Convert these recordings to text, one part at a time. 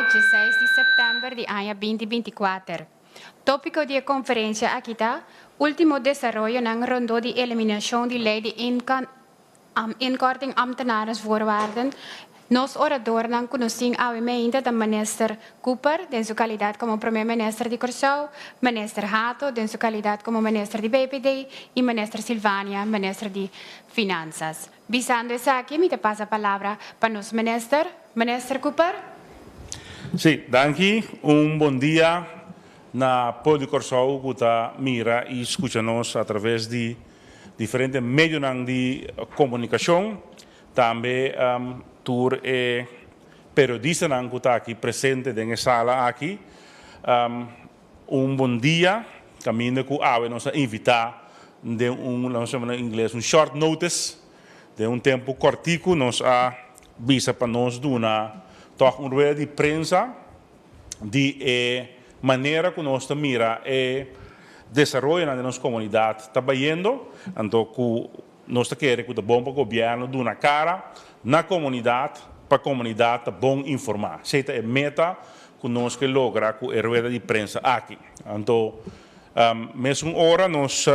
16 di sèptèmber di aña 2024. Tópiko di e konferensia aki ta Último desaroyonan rondó di eliminashon di lei di inkorting ambtenarensvoorwaarden. Nos oradornan ku nos tin awe meinta ta Minister Cooper den su kalidat komo Promé Minister di Kòrsou, Minister Hato den su kalidat komo Minister di BPD i Minister Silvania, Minister di Finansas. Bisando esaki mi ta pasa palabra pa nos Minister, Minister Cooper. Sí, danki. Un bon dia na pueblo di Kòrsou ku ta mira i skucha nos atraves di diferente medionan di komunikashon. Tambe tur e periodistanan ku ta aki presente den e sala aki. Un bon dia, kaminda ku awe nos a invitá den un, nos yama na ingles, un short notice, den un tempu kòrtiku nos a bisa pa nos duna tòg un rueda di prensa di e manera ku nos ta mira e desaroyonan den nos komunidat ta bayendo, anto ku nos ta kere ku ta bon pa gobièrnu duna kara na komunidat pa komunidat ta bon informá. Esei ta e meta ku nos ke logra ku e rueda di prensa aki. Anto mesun ora nos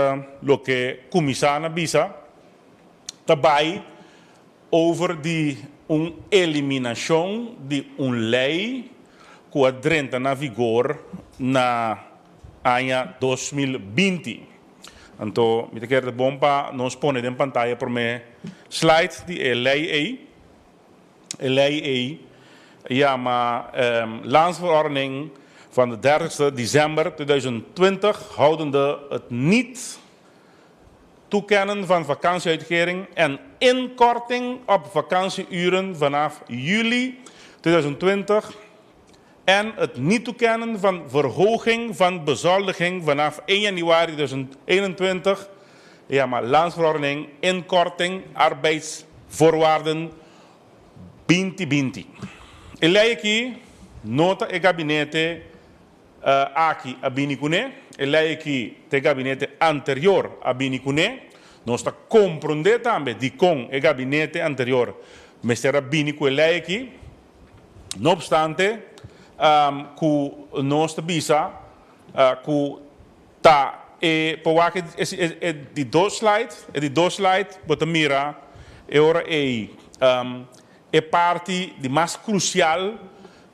lo ke kuminsá na bisa ta bai over di un eliminashon di un lei ku a drenta na vigor na aña 2020. Anto mi ta kere ta bon pa nos pone den pantaya promé slide di e lei ei. E lei ei yama Landsverordening van de 30 december 2020 houdende het niet toekennen van vakantieuitkering en inkorting op vakantieuren vanaf juli 2020 en het niet toekennen van verhoging van bezoldiging vanaf 1 januari 2021, yama Landsverordening Inkorting Arbeidsvoorwaarden 2020. E lei aki no ta e gabinete aki a bini kuné, e lei aki ta e gabinete anterior a bini kuné. Nos ta komprondé tambe dikon e gabinete anterior mester a bini ku e lei aki. No obstante ku nos ta bisa ku ta e por wak e di dos slide, e di dos slide bo ta mira e ora ei e parti di mas krusial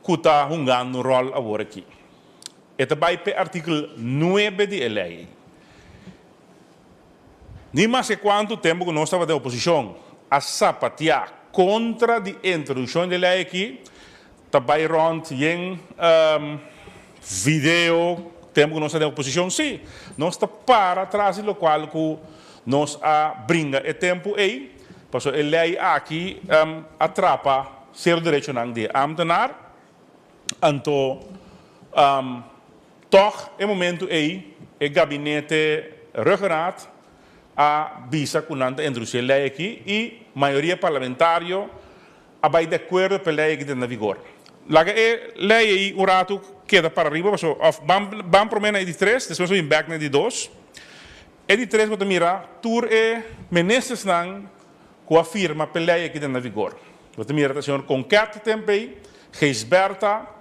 ku ta hungando un ròl awor aki. E ta bai p'e artíkulo nuebe di e lei ei. Ni maske kuantu tempu ku nos tabata den oposishon a sapateá kontra di introdukshon di e lei aki, ta bai rònt yen video tempu ku nos ta den oposishon. Sí, nos ta para tras di lokual ku nos a bringa e tempu ei, pasobra e lei aki a trapa sierto derechonan di e ámtenar. Anto tòg e momentu ei e gabinete Ruggenraat a bisa ku nan ta introdusí e lei aki i mayoria parlamentario a bai di akuerdo pa e lei aki ta na vigor. Laga e lei ei un ratu keda para riba pasobra òf ban ban promé na e di tres despues bo bin bèk na e di dos. E di tres bo ta mira tur e ministersnan ku a firma pa e lei aki ta na vigor. Bo ta mira ta señor Konket tempu ei, Gijsbertha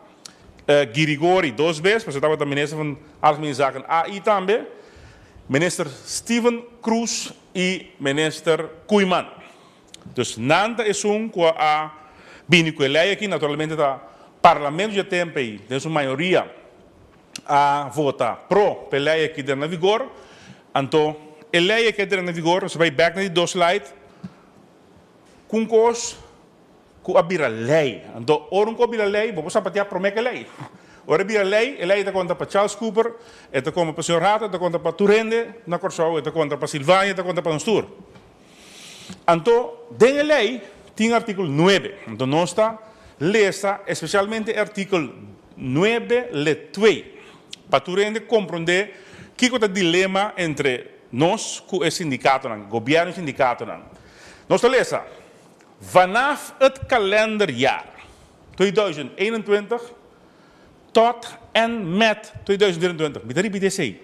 Girigori dos bes, pasobra e tabata minister van Algemene Zaken AI tambe, minister Steven Croes i minister Koeiman. Dus nan ta esun ku a bini ku e lei aki, naturalmente ta parlamento dje tempu ei den su mayoria a vota pro pa e lei aki drenta na vigor. Anto e lei aki a drenta na vigor, nos a bai bek na di dos slide, Ku un kos ku a bira lei. Anto ora un kos bira lei, bo por sapateá promé ku e lei. Ora e bira lei, e lei ta konta pa Charles Cooper, e ta konta pa señor Hato, e ta konta pa tur hende na Kòrsou, e ta konta pa Silvania, e ta konta pa nos tur. Anto den e lei tin artíkulo nuebe. Anto nos ta lesa espesialmente e artíkulo nuebe let twee pa tur hende komprondé kiko ta dilema entre nos ku e sindikatonan, gobièrnu i sindikatonan. Nos ta lesa, Vanaf het kalenderjaar 2021 tot en met 2023. Mi ta ripiti esei,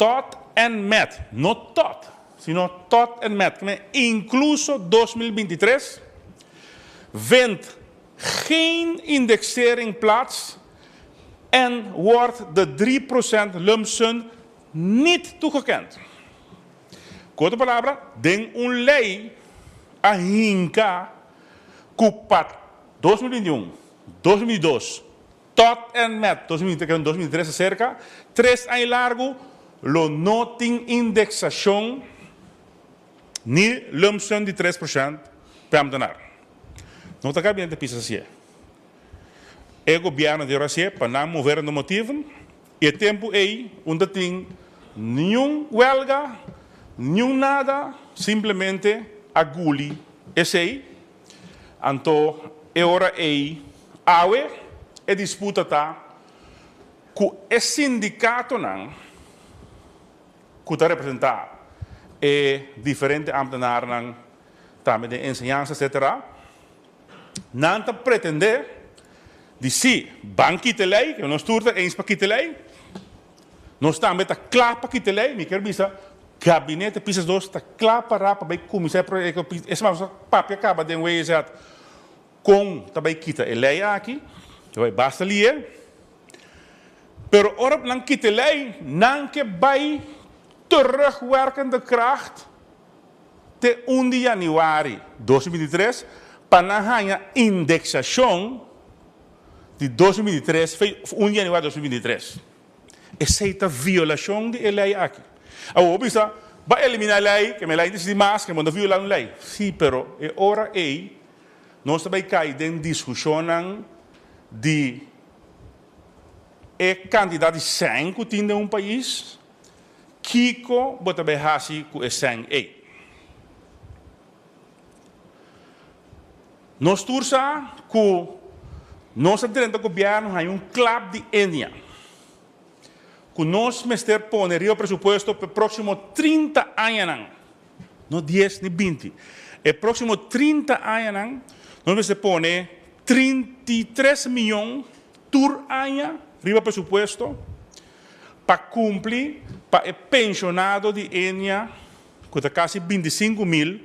tot en met, no tot, sino tot en met, inkluso 2023, vindt. geen indexering plaats en wordt de 3% lumpsum niet toegekend. Ku otro palabra, den un lei a hinka ku pa 2021, 2022 tot en met 2023 aserka, tres aña largu lo no tin indeksashon ni lumpsum di 3% pa ambtenar. No ta gabinete Pisas hasié. E gobièrnu di ora hasié pa nan moverende motiven i e tempu ei un ta tin niun wèlga, niun nada, simplemente a guli esei. Anto e ora ei awe e disputa ta ku e sindikatonan ku ta representá e diferente ambtenarnan tambe den enseñansa etcetera, nan ta pretendé di si ban kita e lei, ke nos tur ta eens pa kita e lei, nos tambe ta kla pa kita e lei, mi kier bisa gabinete Pisas dos ta kla pará pa bai kuminsá e proyekto, es mas nos a papia kaba den WZ kon ta bai kita e lei aki, ta bai basta lié, pero ora nan kita e lei nan ke bai terugwerkende kracht te un di yanüari 2023 pa nan haña indeksashon di 2023 fe un di yanüari 2023. Esei ta violashon di e lei aki. Awor bo bisa, Ba eliminá e lei, ke mi lei disidi mas, ke bo no ta violá un lei. Sí, pero e ora ei nos ta bai kai den diskushonnan di e kantidat di sèn ku tin den un pais. Kiko bo ta bai hasi ku e sèn ei? Nos tur sa ku nos a drenta gobièrnu haña un klap di Ennia ku nos mester pone riba presupuesto pa e próksimo 30 añanan, no 10 ni 20, e próksimo 30 añanan nos mester pone 33 miyon tur aña riba presupuesto pa kumpli pa e penshonado di Ennia ku ta kasi 25.000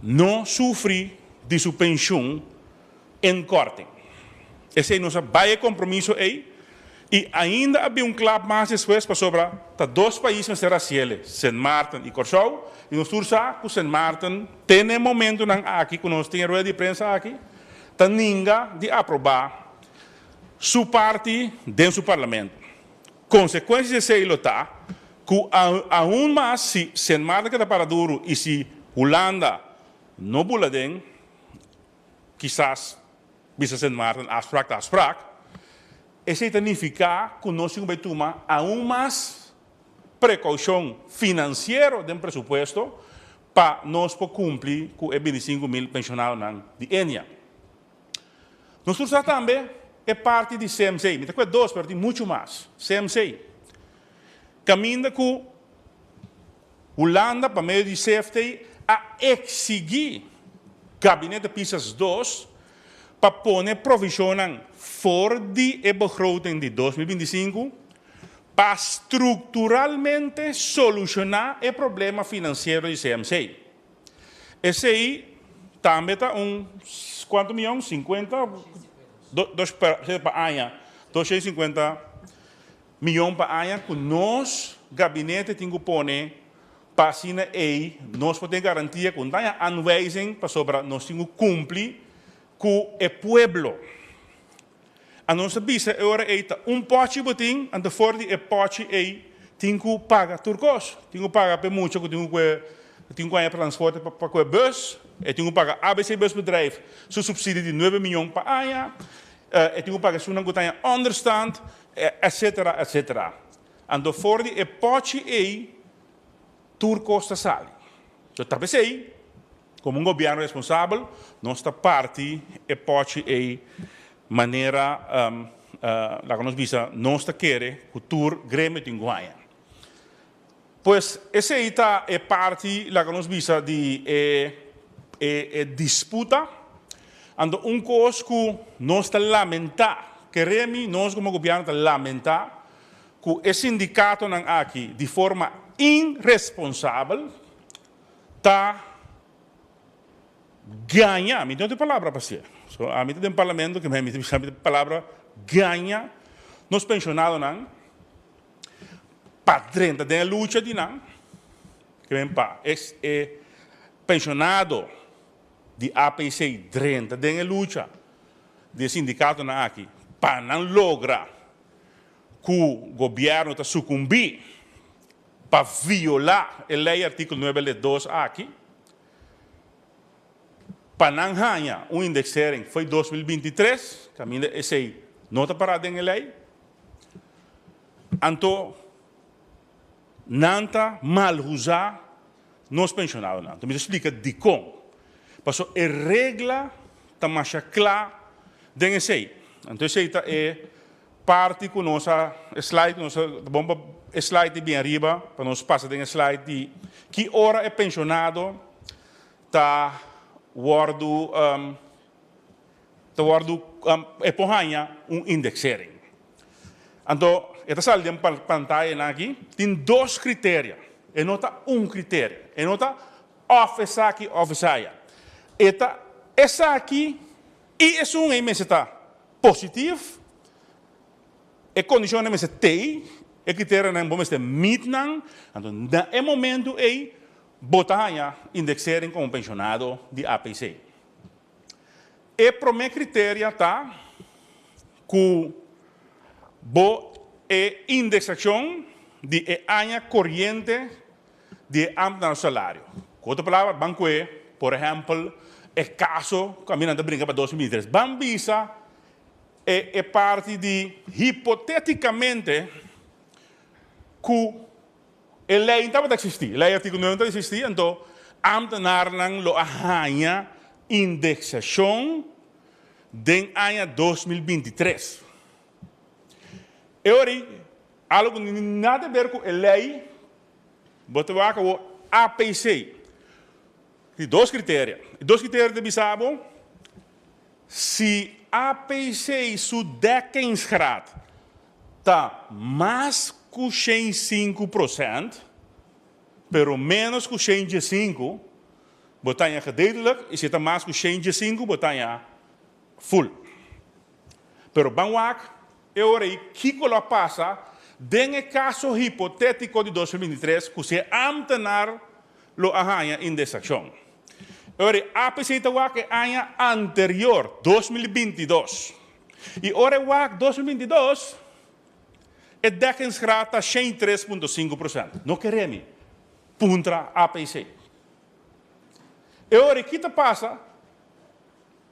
no sufri di su penshun inkorting. Esei nos a bai e kompromiso ei i ainda a bin un klap mas despues pasobra ta dos pais mester hasiele, Sint Maarten i Kòrsou, i nos tur sa ku Sint Maarten te na e momentunan aki ku nos tin e rueda di prensa aki ta ninga di aprobá su parti den su parlamento. Konsekuensia di esei lo ta ku aun mas si Sint Maarten keda para duru i si Hulanda no bula den, kisas bisa Sint Maarten afsprak ta afsprak, esei ta nifiká ku nos tin ku bai tuma aun mas prekoushon finansiero den presupuesto pa nos por kumpli ku e 25.000 penshonadonan di Ennia. Nos tur sa tambe e parti di CMC. Mi ta kue dos, pero tin muchu mas. CMC. Kaminda ku Hulanda pa medio di CFT a eksigí Gabinete Pisas dos pa pone provishonnan for di e begroting di 2025 pa strukturalmente solushoná e problema finansiero di CMC. Esei tambe ta un kuantu miyon? 50? Dos pa aña. 250 miyon pa aña ku nos gabinete tin ku pone pa asina ei nos por tin garantia ku no ta haña aanwijzing pasobra nos tin ku kumpli ku e pueblo. A nos ta bisa e ora ei ta un pòchi bo tin, anto for di e pòchi ei tin ku paga tur kos. Tin ku paga pa e mucha ku tin ku kue tin ku haña transporte pa kue bus, e tin ku paga ABC Busbedrijf su supsidio di nuebe miyon pa aña, e tin ku paga esunnan ku ta haña onderstand, etcetera, etcetera. Anto for di e pòchi ei tur kos ta sali. Ta p'esei. Komo un gobièrnu responsabel, nos ta parti e pòchi ei manera, laga nos bisa, nos ta kere ku tur gremio tin ku haña. Pues esei ta e parti, laga nos bisa, di e e disputa. Anto un kos ku nos ta lamentá, kere mi, nos komo gobièrnu ta lamentá ku e sindikatonan aki di forma iresponsabel, Ta gaña, mi no tin palabra pa sier. So ami ta den parlamento ke mi ta bisa mi ta palabra gaña nos penshonadonan pa drenta den e lucha di nan ke men pa es e penshonado di APC drenta den e lucha di e sindikatonan aki pa nan logra ku gobièrnu ta sukumbí pa violá e lei artíkulo nuebe lid dos aki pa nan haña un indexering fo'i 2023, kaminda esei no ta pará den e lei, anto nan ta malhuzá nos penshonadonan. Anto mi ta splika dikon. Pasobra e regla ta masha kla den esei. Anto esei ta e parti ku nos a, e slide ku nos a, ta bon pa e slide di bin ariba pa nos pasa den e slide di ki ora e penshonado ta wòrdu ta wòrdu e por haña un indexering. Anto e ta sali den pantayanan aki tin dos kriteria, e no ta un kriteria, e no ta òf esaki òf esaya, e ta esaki i esun ei mester ta positif, e kondishonnan mester t'ei, e kriterianan bo mester meet nan, anto na e momentu ei bo ta haña indexering komo penshonado di APC. E promé kriteria ta ku bo e indeksashon di e aña koriente di e ámtenar su salario. Ku otro palabra, ban kue, por ehèmpel, e kaso ku ami nan ta brinka pa 2023. Ban bisa e e parti di hipotétikamente ku E lei tabata eksistí, e lei artíkulo nuebe tabata eksistí, anto ámtenarnan lo a haña indeksashon den aña 2023. E ora ei, algu ku no tin nada di ber ku e lei, bo ta wak awor APC. Tin dos kriteria. E dos kriteria ta bisa bo si APC su dekkingsgraad ta mas ku 105%, pero ménos ku 115, bo ta haña gedeeltelijk, i si e ta mas ku 115, bo ta haña ful. Pero ban wak e ora ei kiko lo a pasa den e kaso hipotétiko di 2023 ku si e ámtenar lo a haña indesakshon. E ora ei APC ta wak e aña anterior, 2022. I ora e wak 2022, e dekkingsgraad ta 103.5%. No kere mi puntra APC. E ora ei ki ta pasa?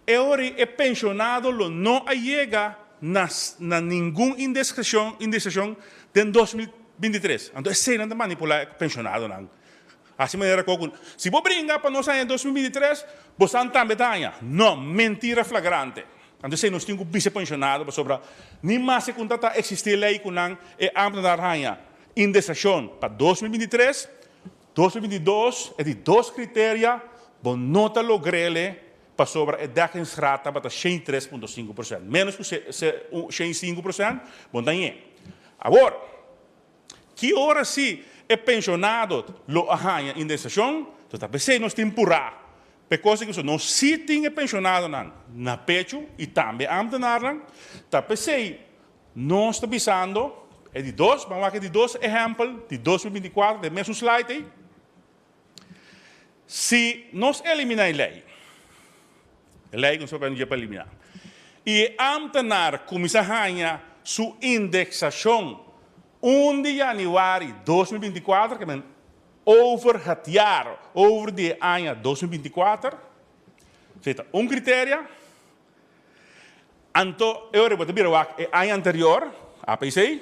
E ora ei e penshonado lo no a yega na na ningun indeskreshon indeskreshon den 2023. Anto eseinan ta manipulá e penshonadonan. Hasi manera ku ku si bo bringa pa nos haña 2023, bosan tambe ta haña. No, mentira flagrante. Anto esei nos tin ku bisa e penshonado pasobra ni mas e ku ta ta eksistí lei ku nan e ámtenar haña indeskreshon pa 2023, 2022 e di dos kriteria bo no ta logr'ele pasobra e dekkingsgraad tabata 103.5%, ménos ku 105% bo no ta hañ'é. Awor, ki ora si e penshonado lo a haña indensashon? Enton ta p'esei nos tin purá p'e kos di ku nos sí tin e penshonadonan na pechu i tambe ámtenarnan. Ta p'esei Nos ta bisando e di dos, ban wak e di dos ehèmpel di 2024 den mesun slide ei. Si nos eliminá e lei, e lei ku nos ta papia dje pa eliminá, i e ámtenar kuminsá haña su indeksashon 1 di yanüari 2024, ke men over het jaar, over di e aña 2024, esei ta un kriteria. Anto e ora bo ta bira wak e aña anterior, APC,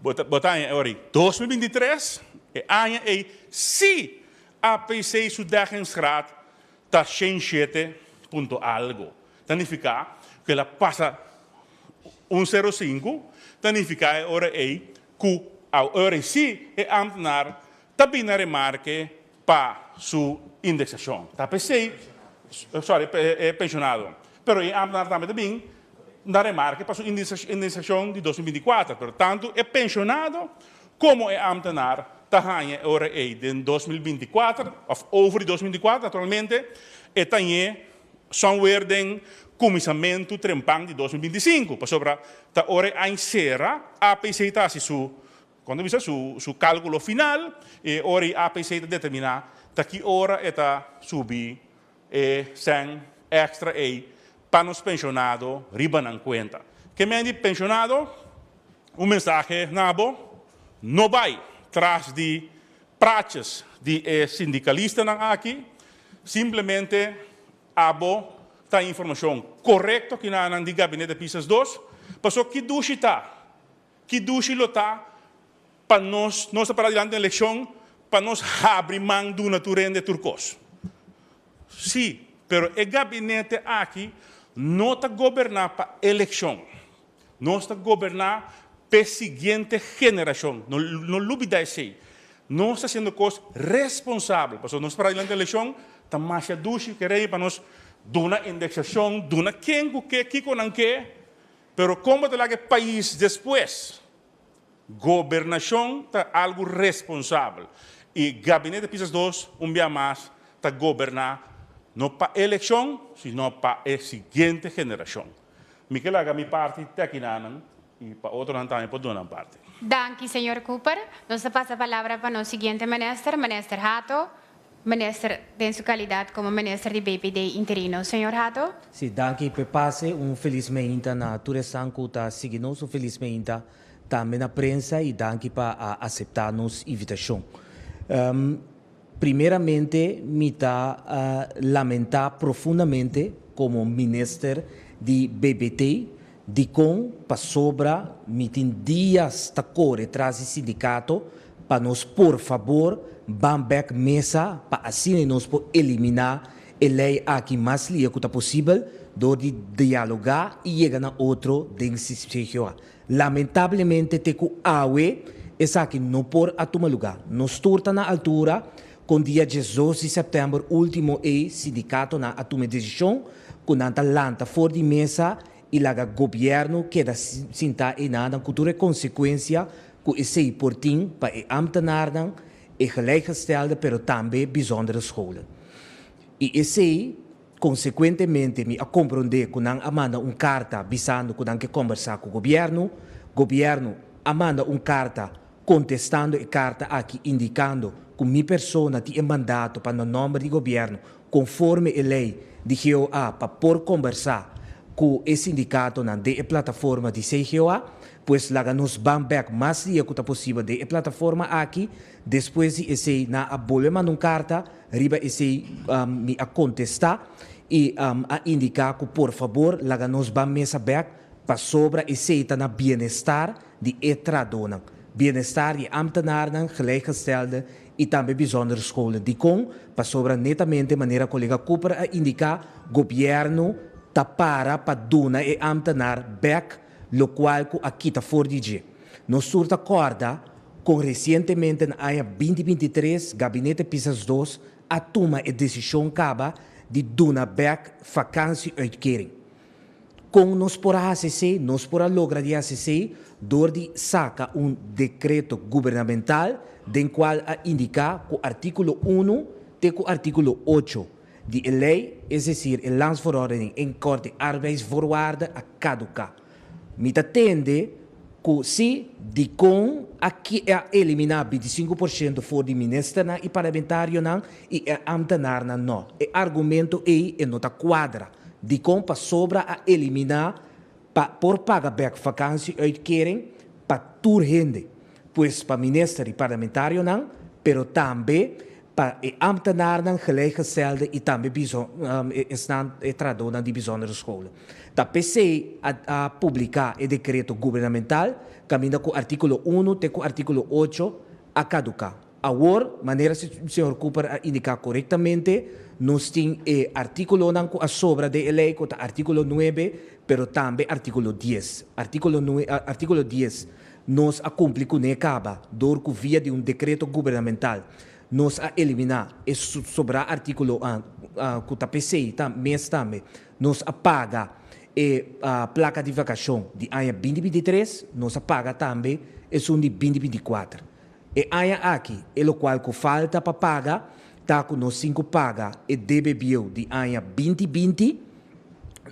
bo ta bo ta haña e ora ei 2023, e aña ei si APC su dekkingsgraad ta 107 punto algo. Ta nifiká ku el a pasa un sero sinku, ta nifiká e ora ei ku a ora ei si e ámtenar ta bini na remarke pa su indeksashon. Ta p'esei, sorry, e penshonado. Pero e ámtenar tambe ta bin na remarke pa su indeksashon di 2024. Pero tantu e penshonado komo e ámtenar ta haña e ora ei den 2024 òf over di 2024, naturalmente e ta hañ'é somewhere den. kuminsamentu trempan di 2025, pasobra ta ora e aña sera, APC ta hasi su, kon ta bisa, su su kálkulo final, i e ora ei APC ta determiná ta ki ora e ta subi e sèn èkstra ei pa nos penshonado riba nan kuenta. Ke men di penshonado, un mensahe na bo, no bai tras di praatjes di e sindikalistanan aki, simplemente abo ta informashon korekto kinanan di Gabinete Pisas dos, paso ki dushi ta, ki dushi lo ta pa nos, nos ta para dilanti un elekshon pa nos habri man duna tur hende tur kos. Sí, pero e gabinete aki no ta goberná pa elekshon. Nos ta goberná p'e siguiente generashon. No, no lubidá esei. Nos ta hasiendo kos responsabel, pasobra nos para dilanti elekshon ta masha dushi kere pa nos duna indeksashon, duna ken ku ke, kiko nan ke, pero kon bo ta laga e pais despues? Gobernashon ta algu responsabel i Gabinete Pisas dos un bia mas ta goberná no pa elekshon sino pa e siguiente generashon. Mi ke laga mi parti te akinanan i pa otronan tambe por duna nan parti. Danki señor Cooper. Nos ta pasa palabra pa nos siguiente minister, Minister Hato. Minister den su calidad como Minister di BPD interino. Señor Hato. Sí, danki p'e pase. Un felis meinta na tur esnan ku ta sigui nos. Un felis meinta tambe na prensa i danki pa a aseptá nos invitashon. Primeramente mi ta lamentá profundamente komo Minister di BBT dikon pasobra mi tin dias ta kore tras di sindikato pa nos por fabor ban bek mesa pa asina nos por eliminá e lei aki mas lia ku ta posibel dor di dialogá i yega na otro den CGOA. Lamentablemente te ku awe esaki no por a tuma lugá. Nos tur ta na altura kon dia 12 di sèptèmber último ei sindikatonan a tuma e desishon ku nan ta lanta for di mesa i laga gobièrnu keda sintá einan ku tur e konsekuensia ku esei por tin pa e ambtenarnan, e gelijkgestelde pero tambe bijzondere scholen. I esei, konsekuentemente mi a komprondé ku nan a manda un karta bisando ku nan ke kombersá ku gobièrnu. Gobièrnu a manda un karta kontestando e karta aki indikando ku mi persona tin e mandato pa na nòmber di gobièrnu konforme e lei di GOA pa por kombersá ku e sindikatonan den e plataforma di CGOA. Pues laga nos ban bèk mas dia ku ta posibel den e plataforma aki. Despues di esei nan a bolbe manda un karta, riba esei mi a kontestá i a indiká ku por fabor laga nos ban mesa bèk pasobra esei ta na bienestar di e trahadónan, bienestar di e ámtenarnan, gelijkgestelde i tambe bijzondere scholen. Dikon? Pasobra netamente manera kolega Cooper a indiká, gobièrnu ta para pa duna e ámtenar bèk lokual ku a kita for di dje. Nos tur ta kòrda kon resientemente na aña 2023 Gabinete Pisas dos a tuma e desishon kaba di duna bèk vakantie-uitkering. Kon nos por a hasi esei? Nos por a logra di hasi esei dor di saka un dekreto gubernamental den kual a indiká ku artíkulo unu te ku artíkulo ocho di e lei, es desir e Landsverordening inkorting arbeidsvoorwaarden a kaduká. Mi ta tende ku si dikon a a eliminá 25% for di ministernan i parlamentarionan i e ámtenarnan nò. E argumento ei e no ta kuadra. Dikon pasobra a eliminá pa por paga bèk vakantie-uitkering pa tur hende, pues pa minister i parlamentarionan, pero tambe pa e ámtenarnan, gelijkgestelde i tambe esnan e trahadónan di bijzondere scholen. Ta p'esei a a publiká e dekreto gubernamental kaminda ku artíkulo unu te ku artíkulo ocho a kaduká. Awor, manera señor Cooper a indiká korektamente, nos tin e artíkulonan ku a sobra den e lei ku ta artíkulo nuebe, pero tambe artíkulo dies. Artíkulo nue, artíkulo dies nos a kumpli kuné kaba dor ku via di un dekreto gubernamental nos a eliminá e sobrá artíkulo ku ta p'esei ta mes tambe nos a paga e plaka di vakashon di aña 2023, nos a paga tambe esun di 2024. E aña aki e lokual ku falta pa paga ta ku nos tin ku paga e debe bieu di aña 2020.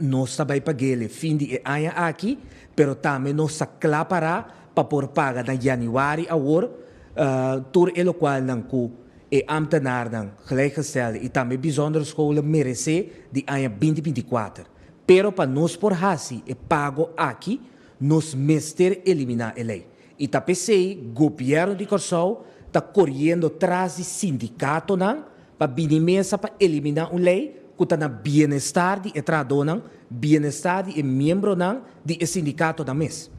Nos ta bai pag'ele fin di e aña aki, pero tambe nos ta kla pará pa por paga na yanüari awor tur e lokualnan ku e ámtenarnan, gelijkgestelde i tambe bijzondere scholen meresé di aña 2024. Pero pa nos por hasi e pago aki, nos mester eliminá e lei. I ta p'esei gobièrnu di Kòrsou ta koriendo tras di sindikatonan pa bini mesa pa eliminá un lei ku ta na bienestar di e trahadónan, bienestar di e miembronan di e sindikatonan mes.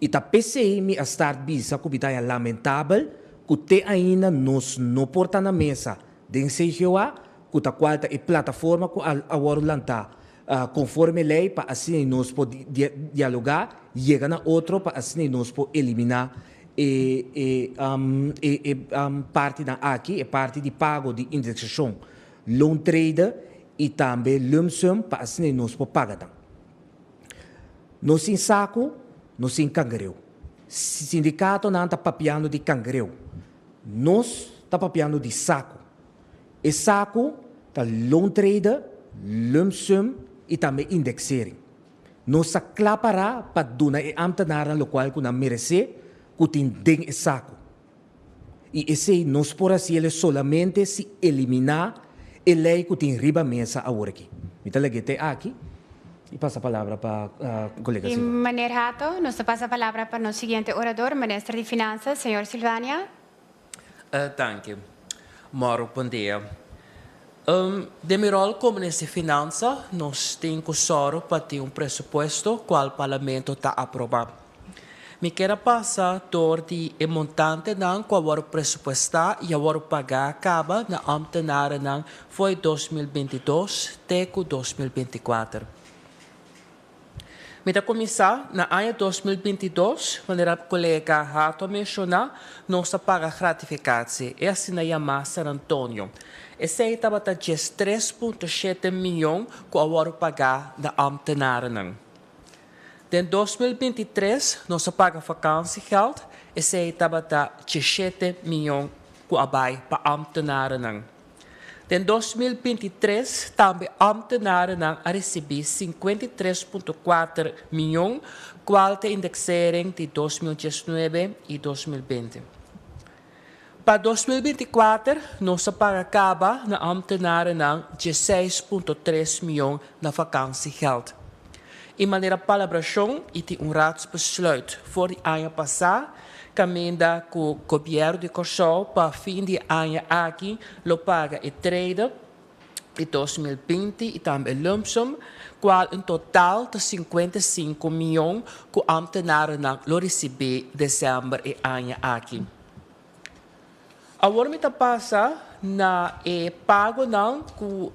I ta p'esei mi a start bisa ku mi ta haña lamentabel ku te ainda nos no por ta na mesa den CGOA, ku ta kual ta e plataforma ku a wòrdu lantá konforme lei pa asina nos por dialogá, yega na otro pa asina nos por eliminá e e partinan aki, e parti di pago di indeksashon, loontrede i tambe lumpsum pa asina nos por paga nan. Nos tin saku, nos tin kangreu. Sindikatonan ta papiando di kangreu. Nos ta papiando di saku. E saku ta loontrede, lumpsum i tambe indexering. Nos ta kla pará pa duna e ámtenarnan lokual ku nan meresé ku tin den e saku. I esei nos por hasiel solamente si eliminá e lei ku tin riba mesa awor aki. Mi ta lag'é te aki i pasa palabra pa kolega I Silva. Meneer Hato, nos ta pasa palabra pa nos siguiente orador, Minister di Finanzas, señor Silvania. Danki. Moro, bon dia. Den mi ròl komo Minister di Finansa, nos tin ku sòru pa tin un presupuesto kual Parlamento ta aprobá. Mi kier a pasa dor di e montantenan ku a wòrdu presupuestá i a wòrdu pagá kaba na ámtenarenan for di 2022 te ku 2024. Mi ta kuminsá na aña 2022, manera kolega Hato a menshoná, nos a paga gratificatie, e asina yamá San Antonio. Esei tabata 13.7 mion ku a wòrdu pagá na ámtenarenan. Den 2023 nos a paga vakantiegeld, esei tabata 17 mion ku a bai pa ámtenarenan. Den 2023 tambe ámtenarenan a risibí 53.4 mion, kual ta indexering di 2019 i 2020. Pa 2024 nos a paga kaba na ámtenarenan 16.3 mion na vakantiegeld. I manera palabrashon i tin un raadsbesluit for di aña pasá kaminda ku gobièrnu di Kòrsou pa fin di aña aki lo paga e trede di 2020 i tambe e lumpsum, kual en total ta 55 mion ku ámtenarenan lo risibí desèmber e aña aki. Awor mi ta pasa na e pagonan ku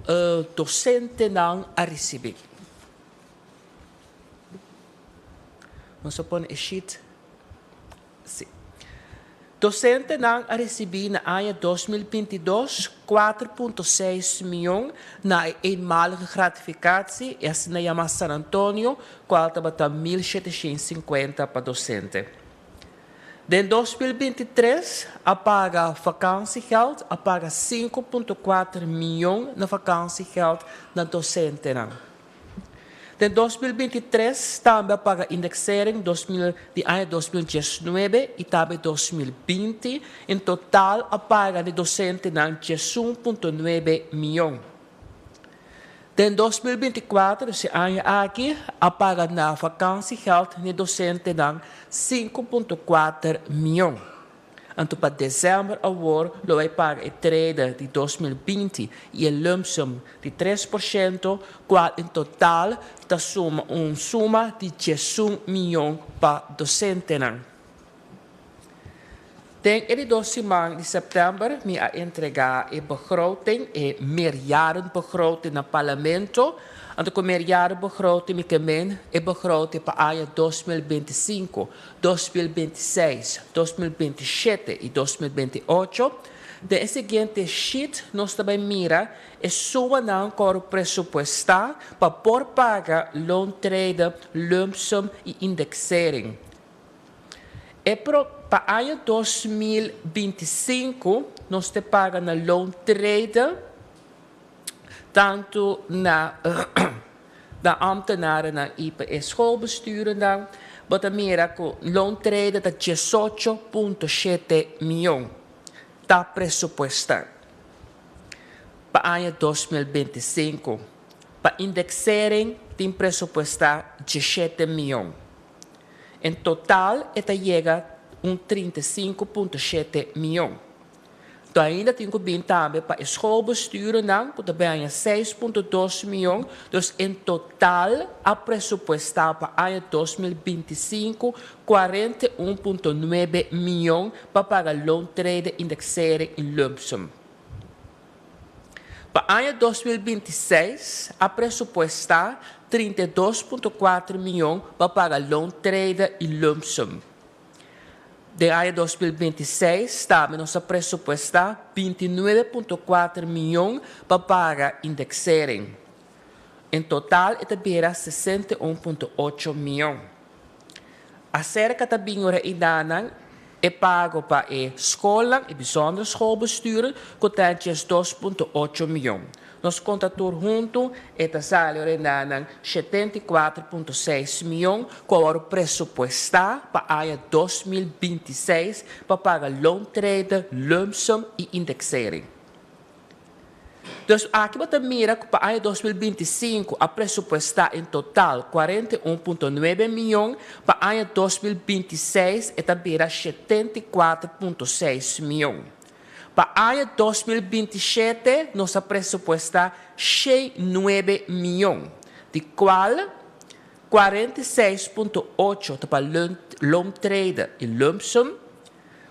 dosentenan a risibí. Nos a pone e sheet. Sí. Dosentenan a risibí na aña 2022 4.6 mion na e eenmalige gratificatie, e asina yamá San Antonio, kual tabata 1750 pa dosente. Den 2023 a paga vakantiegeld, a paga 5.4 mion na vakantiegeld na dosentenan. Den 2023 tambe a paga indexering 2000 di aña 2019 i tambe 2020. En total a paga di dosentenan 11.9 mion. Den 2024, e aña aki, a paga na vakantiegeld na dosentenan 5.4 mion. Anto pa desèmber awor lo bai paga e trede di 2020 i e lumpsum di 3%, kual en total ta suma un suma di 11 mion pa dosentenan. Den e di 2 siman di sèptèmber mi a entregá e begroting, e meerjarenbegroting na parlamento. Anto ku meerjarenbegroting mi ke men e begroting pa aña 2025, 2026, 2027 i 2028. Den e siguiente sheet nos ta bai mira e sumanan ku a presupuestá pa por paga loontrede, lumpsum i indexering. E pa aña 2025 nos ta paga na loontrede tantu na Na ambtenarennan i pa e schoolbesturennan, bo ta mira ku loontrede ta 18.7 mion ta presupuestá pa aña 2025. Pa indexering tin presupuestá 17 mion. En total e ta yega un 35.7 mion. Anto ainda tin ku bin tambe pa e schoolbesturennan ku ta bin haña 6.2 mion. Dus en total a presupuestá pa aña 2025 41.9 mion pa paga loontrede, indexering i lumpsum. Pa aña 2026 a presupuestá 32.4 mion pa paga loontrede i lumpsum. Den aña 2026 tambe nos a presupuestá 29.4 mion pa paga indexering. En total e ta bira 61.8 mion. Aserka ta bin ora einan e pago pa e skol i bijzonder schoolbestuur ku ta 2.8 mion. Nos konta tur huntu e ta sali ora einan 74.6 mion ku a wòrdu presupuestá pa aña 2026 pa paga loontrede, lumpsum i indexering. Dus aki bo ta mira ku pa aña 2025 a presupuestá en total 41.9 mion, pa aña 2026 e ta bira 74.6 mion. Pa aña 2027 nos a presupuestá 9 mion, di kual 46.8 ta pa loontrede i lumpsum,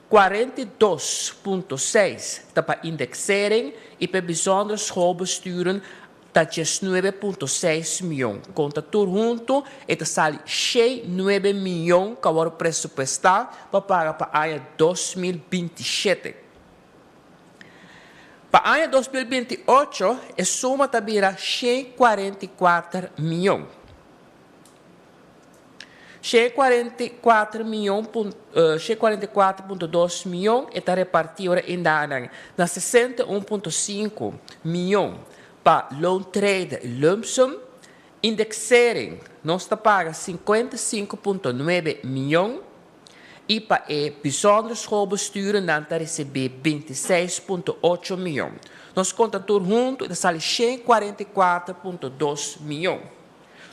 42.6 ta pa indexering i pa bijzonder schoolbesturen ta 19.6 mion. Konta tur huntu e ta sali 9 mion ku a wòrdu presupuestá pa paga pa aña 2027. Pa aña 2028 e suma ta bira 144 mion. 144 mion, 144.2 mion e ta repartí ora einan na 61.5 mion pa loontrede i lumpsum, indexering nos ta paga 55.9 mion i pa e bijzonder schoolbesturen nan ta risibí 26.8 mion. Nos konta tur huntu e ta sali 144.2 mion.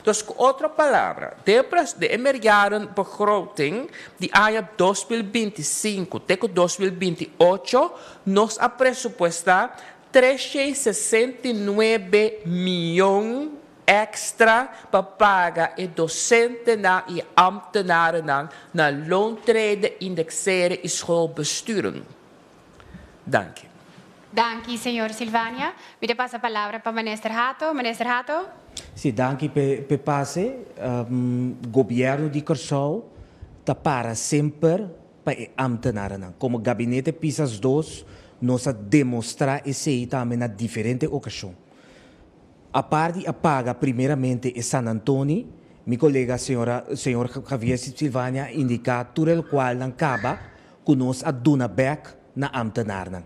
Dus ku otro palabra, de meerjarenbegroting di aña 2025 te 2028 nos a presupuestá 369 mion èkstra pa paga e dosentenan i ambtenarennan na loontrede, indexeren i schoolbesturen. Dank je. Danki, señor Silvania. Mi ta pasa palabra pa Minister Hato. Minister Hato? Si, danki p'e pase. Gobièrnu di Kòrsou ta para semper pa e ambtenaren. Komo gabinete Pisas 2, nos a demostrá esei tambe na diferente okashon. Aparte a paga primeramente e San Antoni, mi kolega señor Javier Silvania a indiká tur e kual nan kaba ku nos a duna bèk na ambtenaren.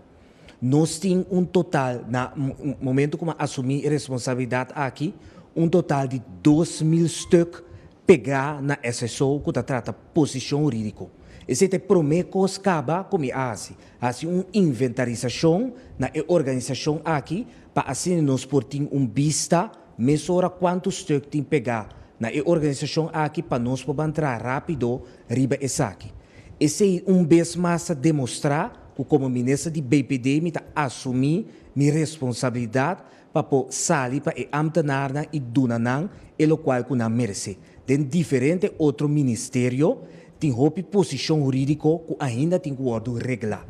Nos tin un total, na momento ku asumí responsabilidat aki, un total di 2.000 stuk pegá na SSO ku ta trata posishon hurídiko. Esei ta promé kos kaba ku mi a hasi. Hasi un inventarisashon na e organisashon aki pa asina nos por tin un bista mesora kuantu stuk tin pegá na e organisashon aki pa nos por traha rápido riba esaki. Esei un bes mas a demostrá ku komo minister di BPD mi ta asumí mi responsabilidat pa sali pa e ambtenaren i duna nan e lokual ku nan meresé. Den diferente otro ministerio tin hopi posishon hurídiko ku ainda tin ku wòrdu reglá.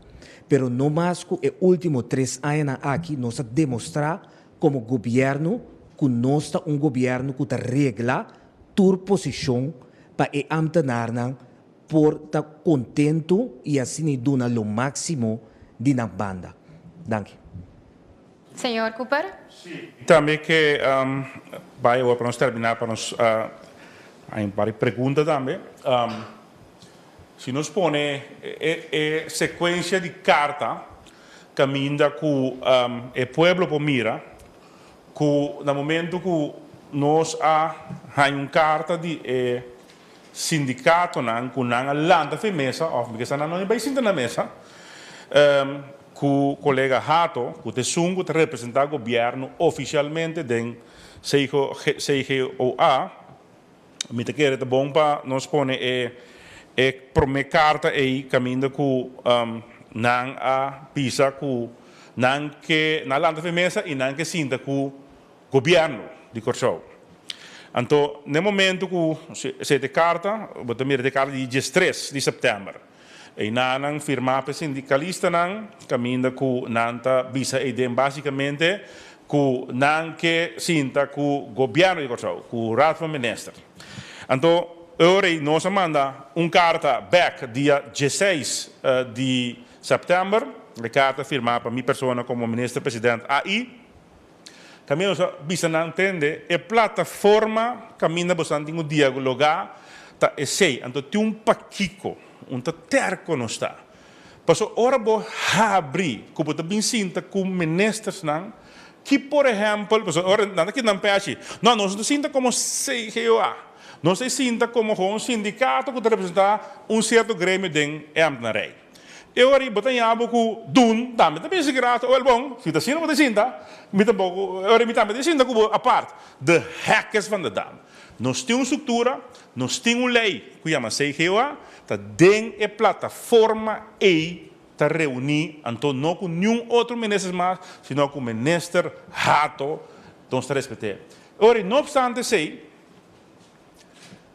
Pero no mas ku e último 3 añanan aki nos a demostrá komo gobièrnu ku nos ta un gobièrnu ku ta regla tur posishon pa e ambtenaren por ta kontentu i asina duna lo máksimo di nan banda. Danki. Señor Cooper? Tambe ku bai pa nos terminá pa nos varios pregunta tambe. Si nos pone e sekuensia di karta kaminda ku e pueblo por mira ku na momento ku nos a haña un karta di e sindikatonan ku nan a lanta for e mesa, òf mi ke sa nan no a bai sinta na mesa, ku kolega Hato, ku ta esun ku ta representá gobièrnu ofisialmente den CGOA. Mi ta kere ta bon pa nos pone e e promé karta ei kaminda ku nan a bisa ku nan ke nan a lanta for e mesa i nan ke sinta ku gobièrnu di Kòrsou. Anto n'e momentu ku esei ta e karta, bo ta mira ta e karta di diestres di sèptèmber. Einan nan firmá pa e sindikalistanan kaminda ku nan ta bisa ei den básikamente ku nan ke sinta ku gobièrnu di Kòrsou, ku Raad van Minister. Anto e ora ei nos a manda un karta bèk dia diesseis di sèptèmber, e karta firmá pa mi persona komo Minister President AI. Kaminda nos a bisa nan tende e plataforma kaminda bosan tin ku dialogá ta esei. Anto tin un pakiko, un ta tèrko nos ta. Pasobra ora bo habri ku bo ta bin sinta ku ministersnan ki por ehèmpel, pasobra ora nan ta kita nan pèchi, no, nos no ta sinta komo CGOA, nos ta sinta komo un sindikato ku ta representá un sierto gremio den e ambtenarij. E ora ei bo ta ña bo ku dun tambe ta bisa grato, wel bon, si ta asina bo ta sinta, mi tampoko, e ora ei mi tambe ta sinta ku bo apart. De hek is van de dam. Nos tin un struktura, nos tin un lei ku yama CGOA, ta den e plataforma ei ta reuní, anto no ku niun otro minister mas, sino ku minister Hato, nos ta respet'é. E ora ei, no opstante esei,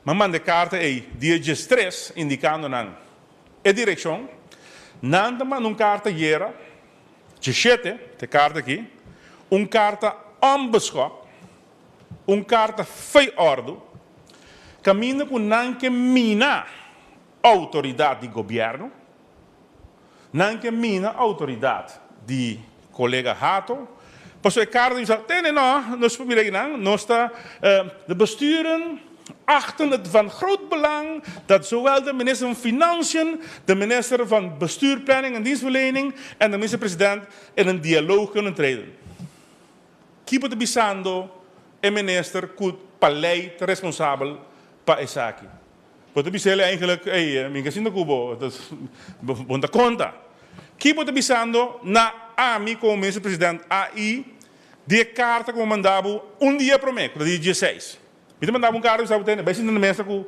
mi a manda e karta ei dia diestres indikando nan E direkshon, Nan ta manda un karta ayera, djeshete, ta e karta aki, un karta onbeskòp, un karta fei òrdu, kaminda ku nan ke mina outoridat di gobièrnu, nan ke mina outoridat di kolega Hato, pasobra e karta bisa, tende no, nos por mira akinan, nos ta de besturen achten het van groot belang dat zowel de minister van Financiën, de minister van Bestuur, Planning en Dienstverlening en de minister-president in een dialoog kunnen treden. Ki bo ta bisando e minister ku pa lei ta responsabel pa esaki? Bo ta bisa el eigenlijk, ey, mi ka sinta ku bo, bo no ta konta. Ki bo ta bisando na ami komo minister president AI di e karta ku bo manda bo un dia promé, ku ta dia dieseis? Mi ta manda bo un karta bisa bo tene, bai sinta na mesa ku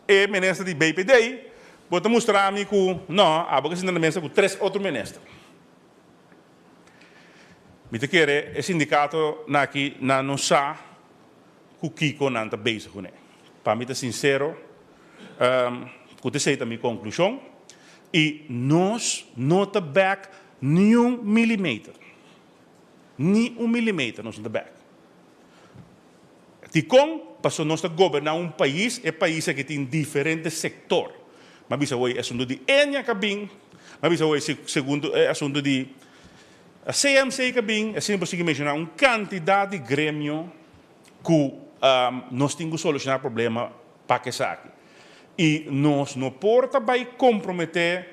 e minister di BPD, bo ta mustra mi ku no, abo ke sinta na mesa ku tres otro minister. Mi ta kere e sindikato na aki nan no sa ku kiko nan ta bezig kuné. Pa mi ta sinsero, ku ta esei ta mi konklushon, i nos no ta bèk niun milimeter. Ni un milimeter nos no ta bèk. Dikon? Pasobra nos ta goberná un pais, e pais aki tin diferente sektor. Mi a bisa awor e asuntu di Enia ka bin, mi a bisa awor e segundo e asuntu di CMC ka bin, asina bo sigui menshoná un kantidat di gremio ku nos tin ku solushoná problema pa ku esaki. I nos no por ta bai komprometé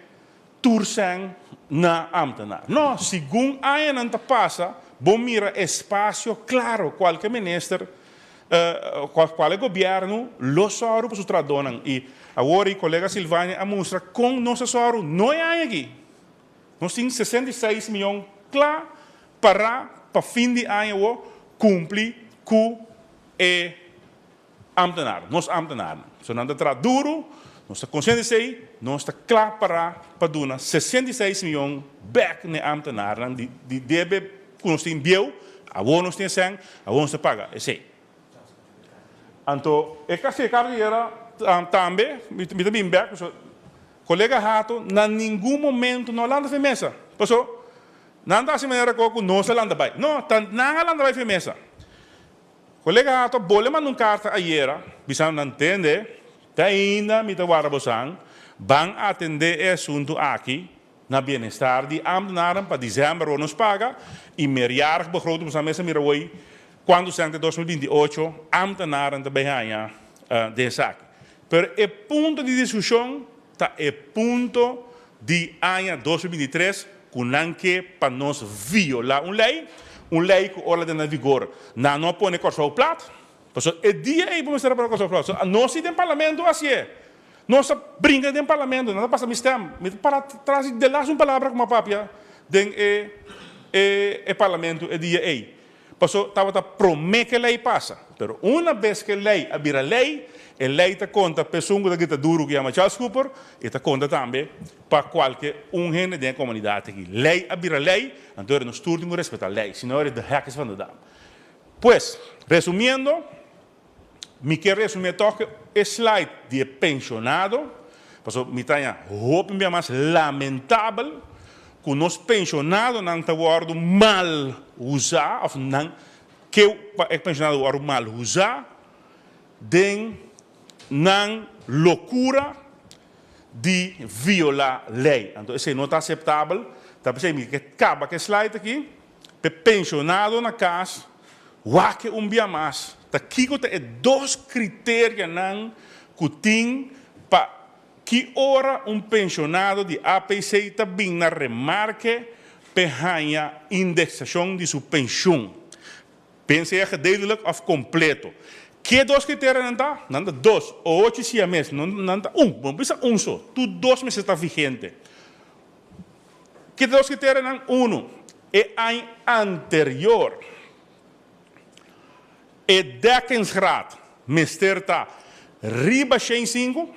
tur sèn na ámtenar. No, segun añanan ta pasa, bo mira espasio klaro kualke minister, kual e gobièrnu lo sòru pa su trahadónan. I awor i kolega Silvania a mustra kon nos a sòru no e aña aki. Nos tin 66 mion kla pará pa fin di aña awor kumpli ku e Ámtenar, nos ámtenarnan. So nan ta traha duru, nos ta konsiente esei, nos ta kla pará pa duna 66 mion bèk na e ámtenarnan di di debe ku nos tin bieu, awor nos tin e sèn, awor nos ta paga esei. Anto e kasi e karta di era tambe mi ta bin bèk pasobra kolega Hato na ningun momento no a lanta for e mesa. Pasobra nan ta hasi manera ku nos a lanta bai. No, ta nan a lanta bai for e mesa. Kolega Hato bole manda un karta ayera bisando nan tende te ainda mi ta warda bosan ban atende e asuntu aki na bienestar di ambtenaren pa december wou nos paga y meerjarig begroting bosan mester mira hoy cuanto cent te 2028 ambtenaren ta bay haña den esaki. Pero e punto di discusion ta e punto di aña 2023 ku nan ke pa nos violá un lei, un lei ku ora den na vigor nan no a pone Kòrsou plat. Pasobra e dia ei bo mester a para Kòrsou Aplouso. Nos si den parlamento hasié. Nos a bringa den parlamento, nan ta pasa mi stem. Mi ta para tras di delas un palabra ku mi a papia den e e parlamento e dia ei. Paso tabata promé ku e lei pasa. Pero una bes ku e lei a bira lei, e lei ta konta pa esun ku ta grita duru ku yama Charles Cooper, i ta konta tambe pa kualke un hende den e komunidat aki. Lei a bira lei, anto nos tur tin ku respetá lei, si no ora de hek is van de dam. Pues, resumiendo, mi ke resumí tòg e slide di e penshonado, pasobra mi ta haña hopi bia mas lamentabel ku nos penshonadonan ta wòrdu mal usá òf nan ke pa e penshonado wòrdu mal usá den nan lokura di violá lei. Anto esei no ta aseptabel. Ta p'esei mi ke kaba ku e slide aki. P'e penshonado na kas, wak e un bia mas ta kiko ta e dos kriterianan ku tin pa ki ora un penshonado di APC ta bin na remarke p'e haña indeksashon di su penshun, ben sea gedeeltelijk òf kompleto. Ke dos kriterianan ta? Nan ta dos, ocho sia mes, nan ta un, bo no bisa un so, tur dos mester ta vigente. Ki ta dos kriterionan? Unu, e aña anterior e dekkingsgraad mester ta riba 105.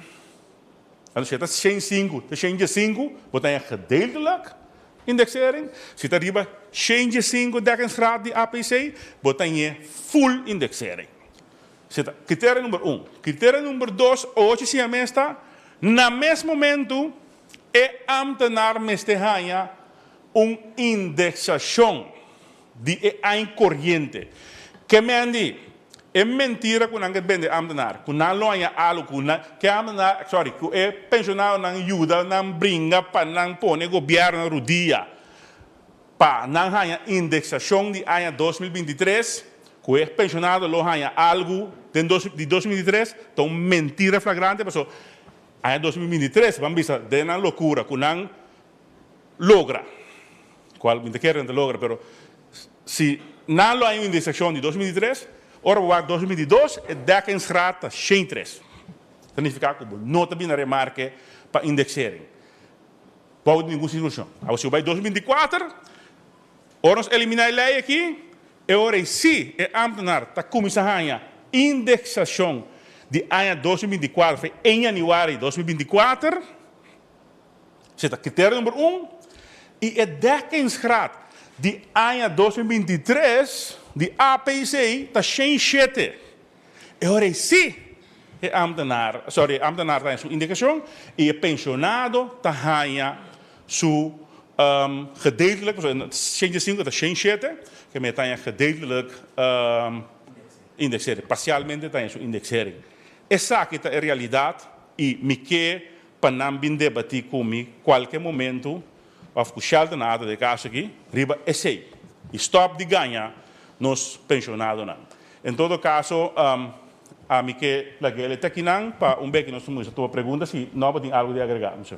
Anto si e ta 105 te 105, bo ta haña gedeeltelijk indexering. Si ta riba 105 dekkingsgraad di APC, bo ta haña full indexering. Si ta kriterio number un. Kriterio number dos, ochi siña mes ta, na mes momentu E ámtenar mester haña un indeksashon di e aña koriente. Ke men di, e mentira ku nan ke bende ámtenar, ku nan lo haña algu, ku nan ke ámtenar, sorry, ku e penshonadonan yuda nan bringa pa nan pone gobièrnu na rudia pa nan haña indeksashon di aña 2023, ku e penshonado lo haña algu den dos di 2023, ta un mentira flagrante pasobra Aña 2023 ban bisa den nan lokura ku nan logra, kual mi ta kere nan ta logra, pero si nan lo haña un indexashon di 2023, ora bo wak 2022 e dekkingsgraad ta 103. Ta nifiká ku bo no ta bini na remarke pa indexering bou di ningun situashon. Awor si bo bai 2024, ora nos eliminá e lei aki, E ora ei sí e ámtenar ta kuminsá haña indeksashon di aña 2024 fe en yanüari 2024, esei ta kriterio number un, i e dekkingsgraad di aña 2023 di APC ta 107. E ora ei sí e ámtenar, sorry, e ámtenar ta haña su indekashon i e penshonado ta haña su gedeeltelijk, pasobra 105 ta 107, ke men ta haña gedeeltelijk indexering, parcialmente ta haña su indexering. Esaki ta e realidat i mi ke pa nan bin debati ku mi kualke momento òf ku Sheldon Nader den e kaso aki riba esei i stòp di gaña nos penshonadonan. En todo kaso ami ke lag'é el e tekinan pa un beki nos muestra tur pregunta si no bo tin algu di agregá, Mister.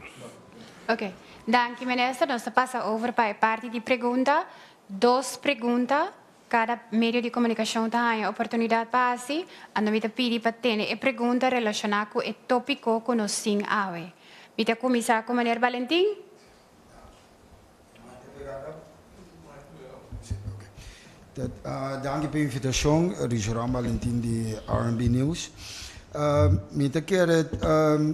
Ok. Danki Minister. Nos ta pasa over pa e parti di pregunta. Dos pregunta kada medio di komunikashon ta haña oportunidat pa hasi. Anto mi ta pidi pa tene e pregunta relashoná ku e tópiko ku nos tin awe. Mi ta kuminsá ku Meneer Balentin. Danki pa e invitashon, Rijoran Balentin di RNB News. Mi ta kere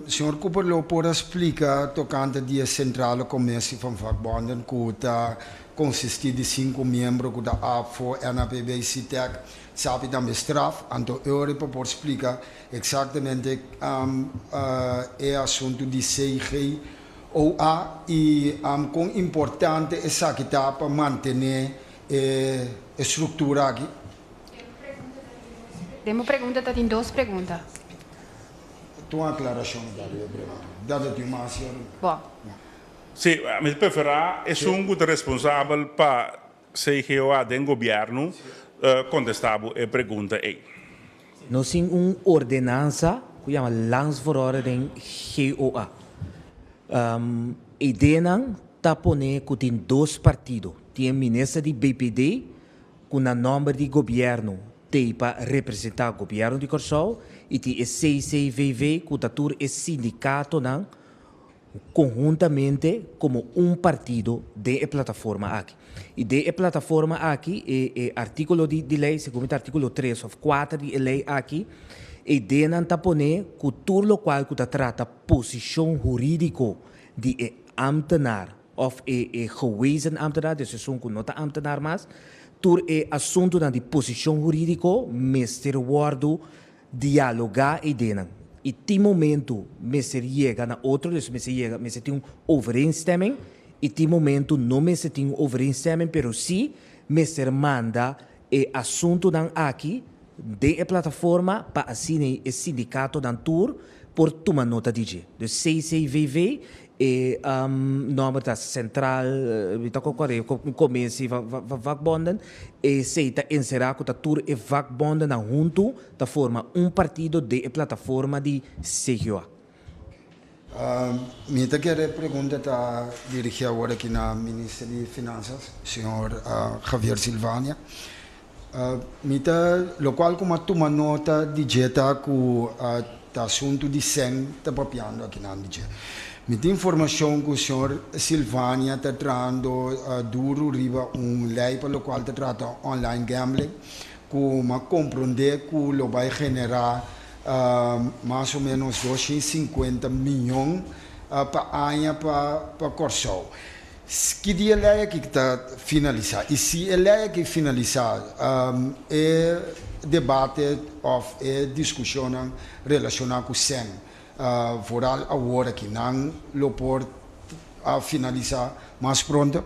señor Cooper lo por a splika tokante di e Centrale Commissie van Vakbonden ku ta konsistí di sinku miembro ku ta ABVO, NAPB, SITEK, SAPI tambe straf. Anto Eury pa por splika eksaktamente e asuntu di CG. OA i kon importante esaki ta pa mantené e struktura aki? Den bo pregunta ta tin dos pregunta. Ta un aklarashon ta riba e pregunta. Dat tin mas ya riba. Bo. Sí, mi ta preferá esun ku ta responsabel pa CGOA den gobièrnu kontestá bo e pregunta ei. Nos tin un ordenansa ku yama Landsverordening GOA. Ideanan ta pone ku tin dos partido. Tin e minister di BPD ku na nòmber di gobièrnu. t'ei pa representá gobièrnu di Kòrsou i tin e CCVV ku ta tur e sindikatonan konhuntamente komo un partido den e plataforma aki. I den e plataforma aki e e artíkulo di di lei, segun mi ta artíkulo tres òf kuater di e lei aki, e ideanan ta pone ku tur lokual ku ta trata posishon hurídiko di e ámtenar òf e e gewezen ámtenar, dus esun ku no ta ámtenar mas, tur e asuntunan di posishon hurídiko mester wòrdu dialogá e ideanan. I tin momentu mester yega na otro, dus mester yega, mester tin un overeenstemming, i tin momentu no mester tin un overeenstemming, pero sí mester manda e asuntunan aki den e plataforma pa asina e sindikatonan tur por tuma nota di dje. Dus CCVV, e nòmber ta Centraal, mi ta kòrda e Commissie van Vakbonden, esei ta enserá ku ta tur e vakbondennan huntu ta forma un partido den e plataforma di CGOA. Mi ta kere pregunta ta dirigí awor aki na Minister di Finansas, señor Javier Silvania. Mi ta lokual ku mi a tuma nota di dje ta ku ta asuntu di sèn ta papiando akinan di dje. Mi tin informashon ku señor Silvania ta trahando duru riba un lei pa lokual ta trata online gambling ku mi a komprondé ku lo bai generá mas o ménos 250 mion pa aña pa Kòrsou. Ki dia e lei aki ta finalisá? I si e lei aki finalisá, e debate òf e diskushonnan relashoná ku sèn, vooral awor aki, nan lo por finalisá mas pronto?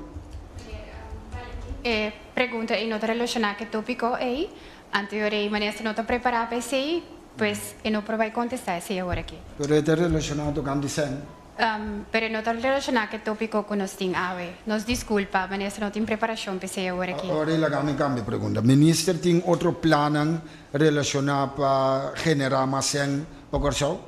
E pregunta ei no ta relashoná ku e tópiko ei. Anterior ei minister no ta prepará pa esei, pues e no por bai kontestá esei awor aki. Pero e ta relashoná tokante sèn. Pero e no ta relashoná ku e tópiko ku nos tin awe. Nos diskulpa, minister no tin preparashon pa esei awor aki. Ora i laga mi kambia pregunta. Minister tin otro plannan relashoná pa generá mas sèn pa Kòrsou?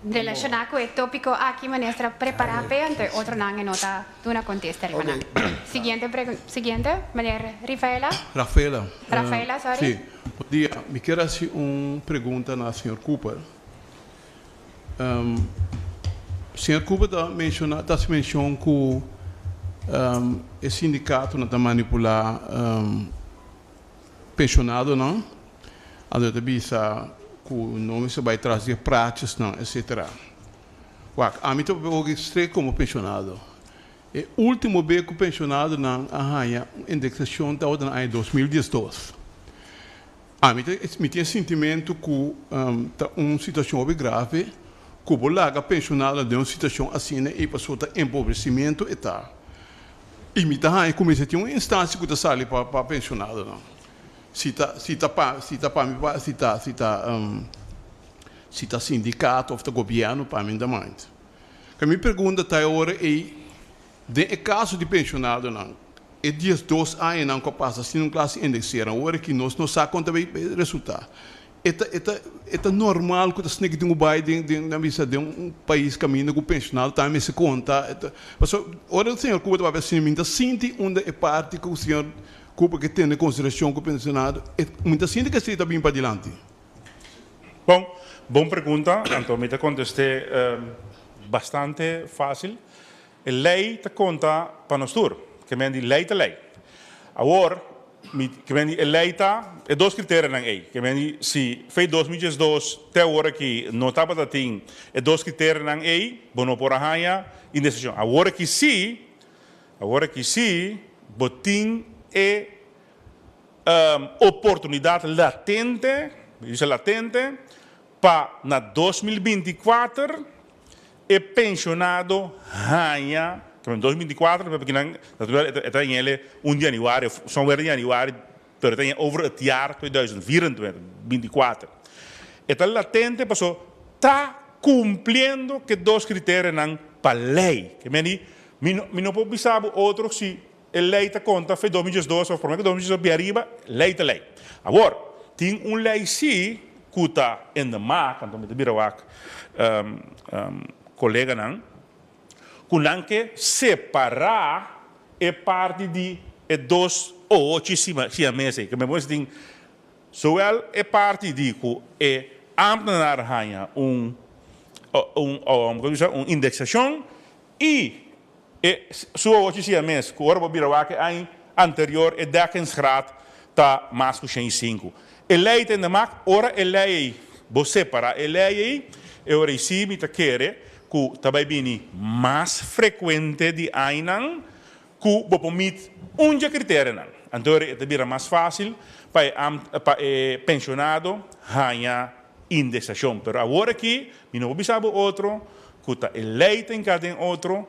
Relashoná ku e tópiko aki minister a prepará p'e, anto e otronan e no ta duna kontesta riba nan. Siguiente siguiente, meneer Rifaela. Rafaela. Rafaela, sorry. Sí. Bon dia. Mi kier hasi un pregunta na señor Cooper. Señor Cooper ta menshoná, ta hasi menshon ku e sindikatonan ta manipulá penshonadonan, anto e ta bisa ku no mester bai tras di e praatjesnan, etcetera. Wak, ami ta papia hopi strek komo penshonado. E último be ku penshonadonan a haña un indeksashon tabata na aña 2012. Ami ta mi tin e sintimentu ku ta un situashon hopi grave ku bo laga penshonadonan den un situashon asina ei pasobra ta empobresimentu e ta. I mi ta haña ku mester tin un instansia ku ta sali pa pa penshonadonan. Si ta si ta pa si ta pa mi pa si ta si ta si ta sindikato òf ta gobièrnu pa mi no ta mind. Ka mi pregunta ta e ora ei, den e kaso di penshonadonan, e 12 añanan ku a pasa sin un klase indekseran, ora ki nos no sa kon ta bai resultá. E ta e ta e ta normal ku ta sneak tin ku bai den den nan bisa den un pais kaminda ku penshonado tambe mester konta. E ta pasobra ora señor Cooper ta papia asina mi ta sinti unda e parti ku señor Cooper ke tene konsiderashon ku penshonado e mi ta sinti ku esei ta bin padilanti. Bon, bon pregunta, anto mi ta kontest'é bastante fásil. E lei ta konta pa nos tur, ke men di lei ta lei. Awor, mi ke men di e lei ta e dos kriterionan ei, ke men di si fe 2012 te awor aki no tabata tin e dos kriterionan ei, bo no por a haña indemnisashon. Awor aki sí, awor aki sí bo tin e oportunidat latente, mi bisa latente, pa na 2024 e penshonado haña, ta 2024, pasobra kinan natural e ta hañ'el 1 di januari of somewhere den januari, pero e ta hañ'el over het jaar 2024, bintikuater. E ta latente pasobra ta kumpliendo ku e dos kriterionan pa lei. Ke meni, mi no mi no por bisa bo otro si e lei ta konta fe 2012 of prome ku 2012 bin ariba, lei ta lei. Awor, tin un lei si ku ta in de maak, anto mi ta bira wak koleganan, ku nan ke separá e parti di. e dos ohochi siamese ei. Ke men bo tin zowel e parti di ku e ambtenaar haña un un komo bisa un indeksashon i e su ohochi siames ku ora bo bira wak e aña anterior e dekkingsgraad ta mas ku 105. E lei ta ende mak ora e lei ei bo separa e lei ei e ora ei si mi ta kere ku ta bai bini mas frekuente di añanan ku bo por meet un dje kriterionan. Anto e ta bira mas fásil pa e pa e penshonado haña indeksashon. Pero awor aki mi no por bisa bo otro ku ta e lei ta hinká den otro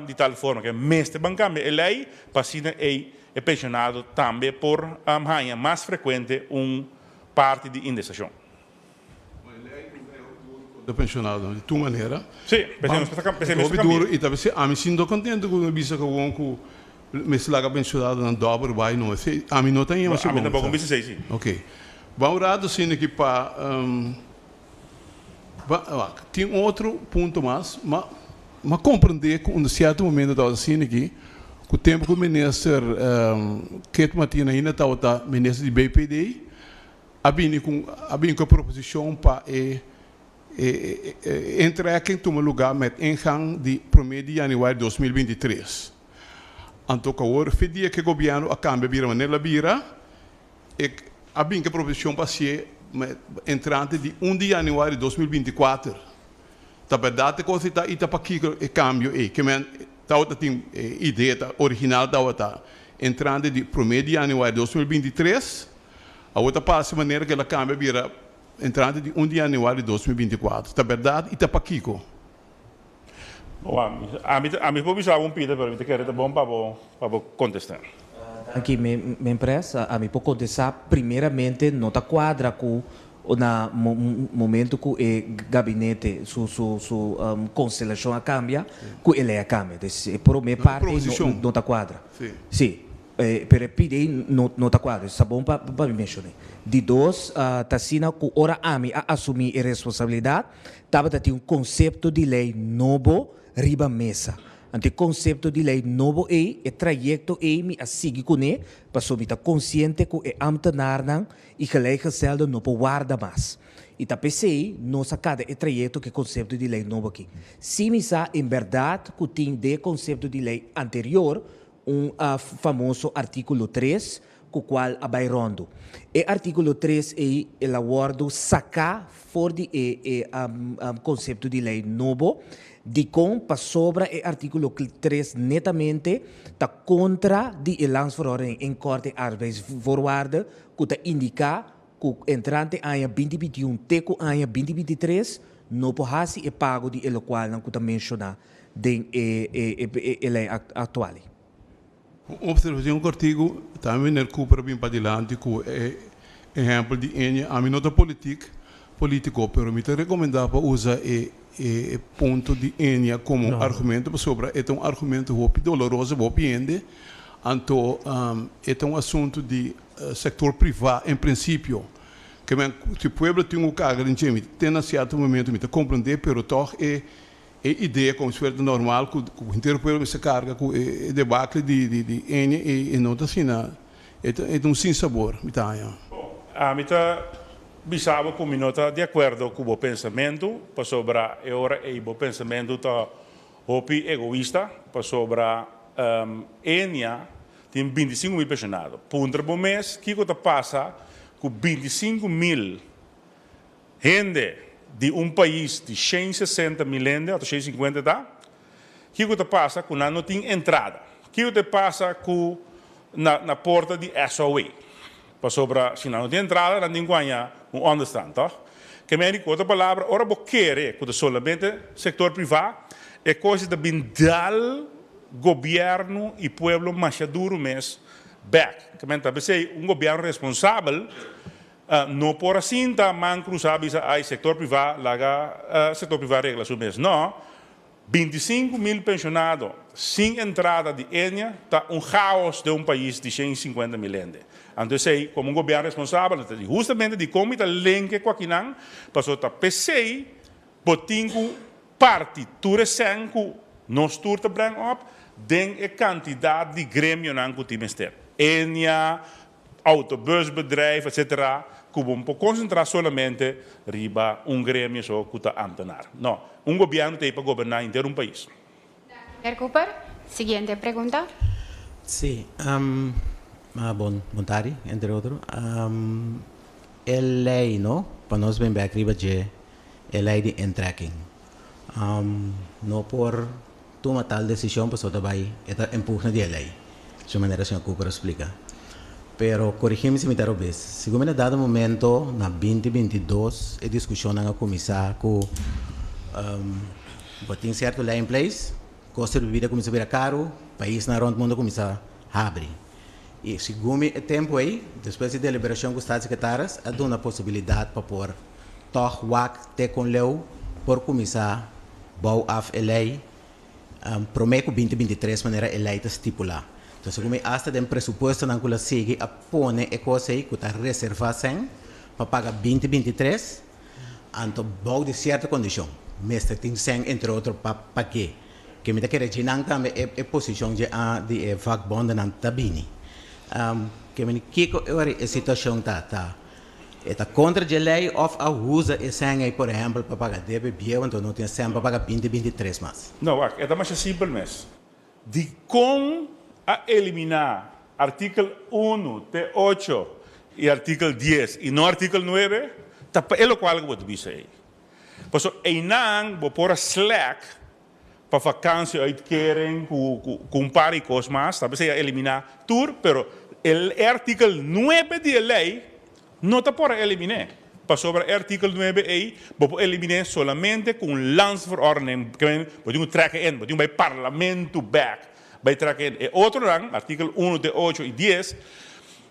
di tal forma ku mester ban kambia e lei pa asina ei e penshonado tambe por haña mas frekuente un parti di indeksashon. De penshonado di tur manera. Sí, p'esei nos ta p'esei mester kambia. Duro i ta p'esei ami sinto kontentu ku mi bisa gewoon ku mester laga penshonado nan dòber bai no. Esei ami no ta yema Ami tampoko bisa esei si. Oké. Ban un rato asina aki pa wak tin otro punto mas ma ma komprendé ku un sierto momento tabata asina aki ku tempu ku minister Kit Martina ainda tabata minister di BPD a bini ku a bini ku e proposishon pa e e e intrekking tuma lugá met ingang di promé di yanüari 2023. Anto ku awor fe dia ku e gobièrnu a kambia bira manera el a bira e a bini ku e proposishon pa hasié entrante di 1 di yanüari 2024. Ta bèrdat e kos ei ta i ta pakiko e kambio ei? Ke men tabata tin e idea ta original tabata entrante di promé di yanüari 2023. Awor ta pasa manera ku el a kambia bira entrante di 1 di yanüari 2024. Ta bèrdat i ta pakiko? Bo, ami por bisa un pida, pero mi ta kere ta bon pa bo kontestá. Aki mi empresa, ami por kontestá primeramente no ta kuadra ku na momento ku e gabinete su konstelashon a kambia, ku e lei a kambia. Dus e promé parte no ta kuadra. Sí. Pero e pida no ta kuadra. Ta bon pa mi menshoná. Di dos, ta asina ku ora ami a asumí e responsabilidat, tabata tin un konsepto di lei nobo riba mesa. Anto e konsepto di lei nobo ei, e trayekto ei mi a sigui kuné, pasobra mi ta konsiente ku e ambtenaarnan i gelijkgestelde no por warda mas. I ta p'esei nos a kada e trayekto ku e konsepto di lei nobo aki. Si mi sa en bèrdat ku tin den e konsepto di lei anterior un famoso artíkulo 3 ku kual a bai ròndu. E artíkulo 3 ei el a wòrdu saká for di e konsepto di lei nobo, dikon pasobra e artíkulo 3 netamente ta kontra di e Landsverordening Inkorting Arbeidsvoorwaarden ku ta indiká ku entrante aña 2021 te ku aña 2023 no por hasi e pago di e lokualnan ku ta menshoná den e lei aktual. Un observashon kòrtiku, tambe meneer Cooper a bin padilanti ku e ehèmpel di Ennia. Ami no ta politik, polítiko, pero mi ta rekomendá pa usa e punto di Ennia komo argumento pasobra e ta un argumento hopi doloroso pa hopi hende. Anto e ta un asuntu di sektor privá en prinsipio. Ke men si pueblo tin ku karga den dje, mi te na sierto momento mi ta komprendé, pero tòg e idea komo si fuera normal ku henter pueblo mester karga ku e debakle di Ennia e no ta asina, e ta un sinsabor mi ta haña. Ami ta bisa bo ku mi no ta di akuerdo ku bo pensamentu, pasobra e ora ei bo pensamentu ta hopi egoista, pasobra Ennia tin 25.000 penshonado. Puntra bo mes kiko ta pasa ku 25.000 hende di un pais di 160.000 hende, òf 150 ta, kiko ta pasa ku nan no tin entrada? Kiko ta pasa ku na porta di SOA? Pasobra si nan no tin entrada, nan tin ku haña un onderstand, toch? Ke men ku otro palabra, ora bo kere ku ta solamente sektor privá, e kos ta bin dal gobièrnu i pueblo masha duru mes bèk. Ke men ta p'esei un gobièrnu responsabel no por a sinta man krusá bisa ai sektor privá laga sektor privá regla su mes. No, 25.000 penshonado sin entrada di Ennia ta un chaos den un pais di 150.000 hende. Anto esei, komo un gobièrnu responsabel, hustamente di kon mi ta link e ku akinan, pasobra ta p'esei bo tin ku parti tur e sèn ku nos tur ta bring op. den e kantidat di gremionan ku tin mester. Enia, autobusbedrijf, etc. Ku bo no por konsentrá solamente riba un gremio so ku ta ámtenar. No, un gobièrnu ta ei pa goberná henter un pais. Meneer Cooper, siguiente pregunta. Sí, bon, bon tardi, entre otro. E lei, no, pa nos bin bek riba dje, e lei di intrekking. No por tuma tal desishon pasobra ta bai e ta empugna di e lei, su manera señor Cooper a splika. Pero korigí mi si mi ta robes, segun mi na dado momento na 2022 e diskushonnan a kuminsá ku bo tin sierto lei in place, kosto di bibida a kuminsá bira karu, paisnan rònt mundu a kuminsá habri. I segun mi e tempu ei, despues di deliberashon ku Staatssecretaris a duna posibilidat pa por tòg wak te kon leu por kuminsá bou af e lei promé ku 2023 manera e lei ta stipulá. Entonces segun mi asta den presupuestonan ku lo sigui a pone e kos ei ku ta reservá sèn pa paga 2023, anto bou di sierto kondishon mester tin sèn entre otro pa pag'é. Ke mi ta kere dje nan tambe e e posishon dje a di e vakbondennan ta bini. Ke meni kiko e ora e situashon ta? Ta e ta kontra dje lei òf a usa e sèn ei por ehèmpel pa paga debe bieu anto no tin sèn pa paga 2023 mas? No, wak, e ta masha simpel mes. Dikon a eliminá artikel unu te ocho i artikel dies i no artikel nuebe? Ta pa e lokual ku bo ta bisa ei. Pasobra einan bo por a slèk pa vakantie-uitkering ku ku un par di kos mas, ta p'esei a eliminá tur, pero e artikel nuebe di e lei no ta por a eliminé, pasobra e artikel nuebe ei bo por eliminé solamente ku un landsverordening, bo tin ku trèk e in, bo tin ku bai parlamento bèk bai trèk e in. E otronan, artikel unu te ocho i dies,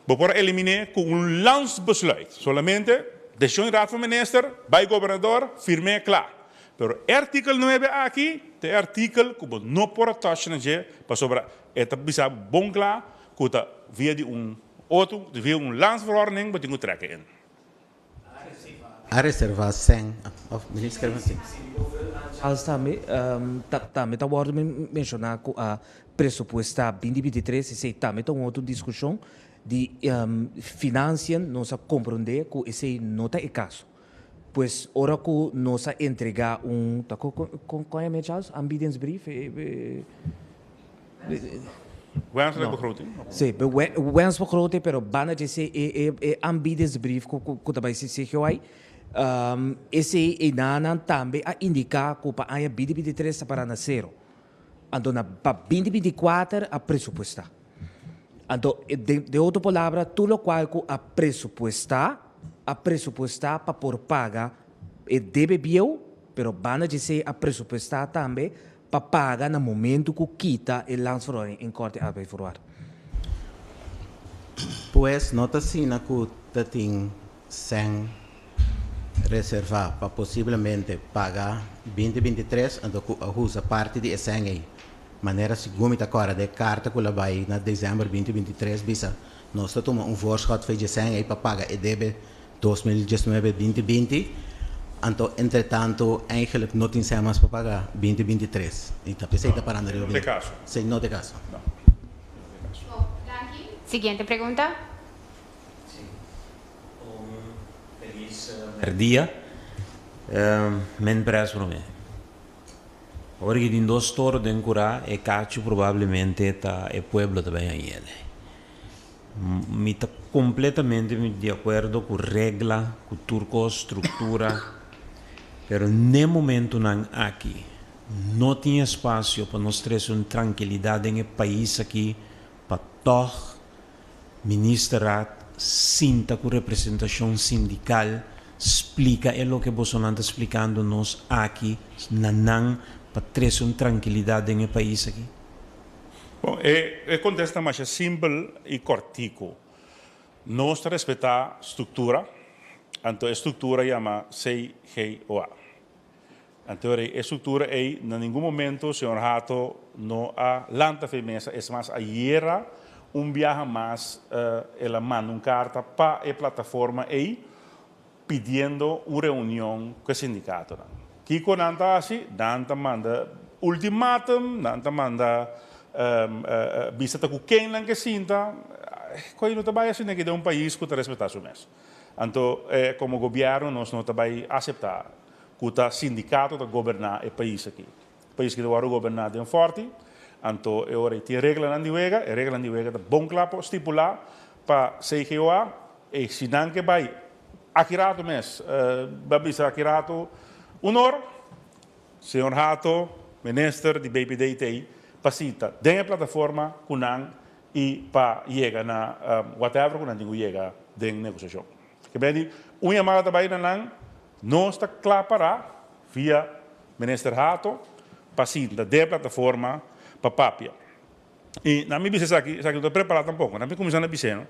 bo por a eliminé ku un landsbesluit, solamente desishon di Raad van Minister, bai gobernador, firm'é, kla. Pero e artikel nuebe aki ta e artikel ku bo no por a touch na dje pasobra e ta bisa bo bon kla ku ta via di un otro, via un landsverordening bo tin ku trek e in. A reserva sèn of minister skirbi así. Charles tambe ta tambe ta wòrdu menshoná ku a presupuestá 2023, esei tambe ta un otro diskushon di financiën, nos a komprondé ku esei no ta e kaso. Pues ora cu nos a entrega un, ta con con con yama e Charles? Aanbiedingsbrief? Wenselijke begroting? Sí, wensbegroting, pero banda dje esey e e e aanbiedingsbrief cu cu ta bay CGOI, esey enanan tambe a indica cu pa aña 2023 ta para na cero. Anto na pa 2024 a presupuesta. Anto, den den otro palabra, tur locual cu a presupuesta, a presupuesta pa por paga e debe bieu, pero banda djesey a presupuesta tambe pa paga na momento cu kita e landsverordening in korte arbeidsvoorwaarden. Pues no ta asina cu ta tin sèn reservá pa posiblemente paga 2023, anto cu a usa parti di e sèn ei. Manera segun mi ta kòrda de karta ku la bai na desèmber 2023 bisa nos ta tuma un voorschot fe dje sèn ei pa paga e debe 2019 2020, anto entretanto eigenlijk no tin sèn mas pa paga 2023. I ta p'esei ta parando riba No ta e kaso. Sí, no ta e kaso. No. No ta e kaso. Bon, danki. Siguiente pregunta. Sí. Un felis mèrdia. Men pres promé. Ora ki tin dos toro den kurá, e kachu probablemente ta e pueblo ta bai hañ'el. Mi ta kompletamente di akuerdo ku regla, ku tur kos, struktura, pero n'e momentunan aki no tin espasio pa nos trese un trankilidat den e pais aki pa tòg Ministerraad sinta ku representashon sindikal splika e loke bosonan ta splikando nos aki na nan pa trese un trankilidat den e pais aki? Bon, e e kontesta masha simpel i kòrtiku. Nos ta respetá struktura, anto e struktura yama CGOA. Anto e struktura ei na ningun momento señor Hato no a lanta fe mesa, es mas ayera un biaha mas el a manda un karta pa e plataforma ei pidiendo un reunion ku e sindikatonan. Kiko nan ta hasi? Nan ta manda ultimatum, nan ta manda. Bisa ta ku ken nan ke sinta, koe no ta bai asina aki den un pais ku ta respetá su mes. Anto komo gobièrnu nos no ta bai aseptá ku ta sindikato ta goberná e pais aki. Pais aki ta wòrdu goberná den fòrti, anto e ora ei tin reglanan di wega, e reglanan di wega ta bon kla por stipulá pa CGOA, e si nan ke bai aki rato mes, bo a bisa aki rato un or, Señor Hato, Minister di BPD ta ei pa sita den e plataforma ku nan i pa yega na whatever ku nan tin ku yega den negosiashon. Ke bende di un yamada ta bai na nan, nos ta kla pará via Minister Hato pa sinta den e plataforma pa papia. I nan mi bisa esaki, esaki no ta prepará tampoko, nan mi kuminsá na bis'é no,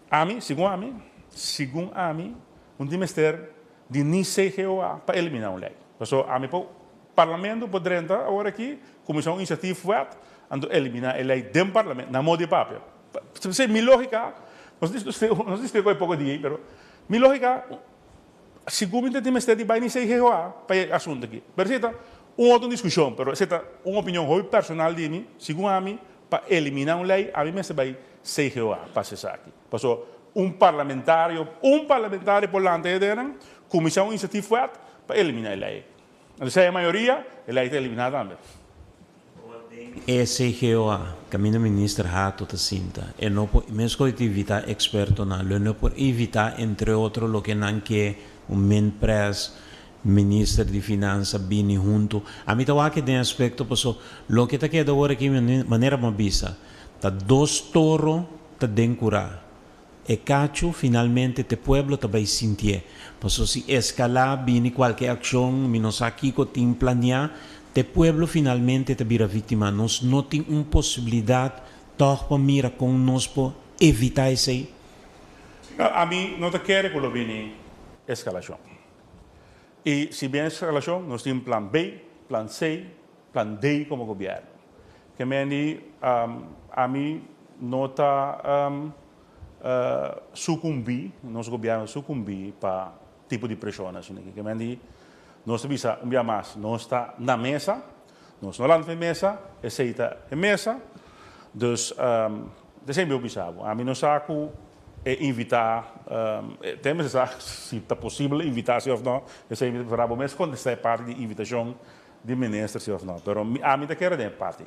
ami, segun ami, segun ami, un tin mester di ni CGOA pa eliminá un lei. Pasobra ami por, Parlamento por drenta awor aki, kuminsá un inisiatiefwet, anto eliminá e lei den Parlamento, na modo di papia. P'esei mi lógika, nos nos diskutí ku e poko dia ei, pero mi lógika, segun mi ta tin mester di bai ni CGOA pa e asuntu aki. Pero esei ta un otro diskushon, pero esei ta un opinion hopi personal di mi, segun ami, pa eliminá un lei, ami mester bai CGOA pa hasi esaki. Pasobra un parlamentario, un parlamentario por lanta e denan, kuminsá un inisiatiefwet pa eliminá e lei. Anto si hay mayoria, e lei ta eliminá tambe. Den e CGOA, kaminda Minister Hato ta sinta, e no por, meskos di invitá ekspertonan, lo e no por invitá entre otro loke nan ke, un Minpres, Minister di Finansa bini huntu. Ami ta wak den aspekto paso loke ta keda awor aki manera bo a bisa, ta dos toro ta den kurá. E kachu finalmente te pueblo ta bai sintié. Paso si eskalá bini kualke akshon, mi no sa kiko tin planiá, te pueblo finalmente ta bira víktima. Nos no tin un posibilidat tòg pa mira kon nos por evitá esei? Ami no ta kere ku lo bini eskalashon. I si bini eskalashon, nos tin plan B, plan C, plan D komo gobièrnu. Ke men di ami no ta sukumbí, nos gobièrnu sukumbí pa tipo di preshon asina aki. Ke men di nos ta bisa un bia mas, nos ta na mesa, nos no lanta e mesa, esei ta e mesa. Dus esei mi por bisa bo. Ami no sa ku e invitá, te mester sa si ta posibel invitá si òf no, esei mi ta prefera bo mes kontestá e parti di invitashon Di minister si of no, pero mi ami ta kere den e parti.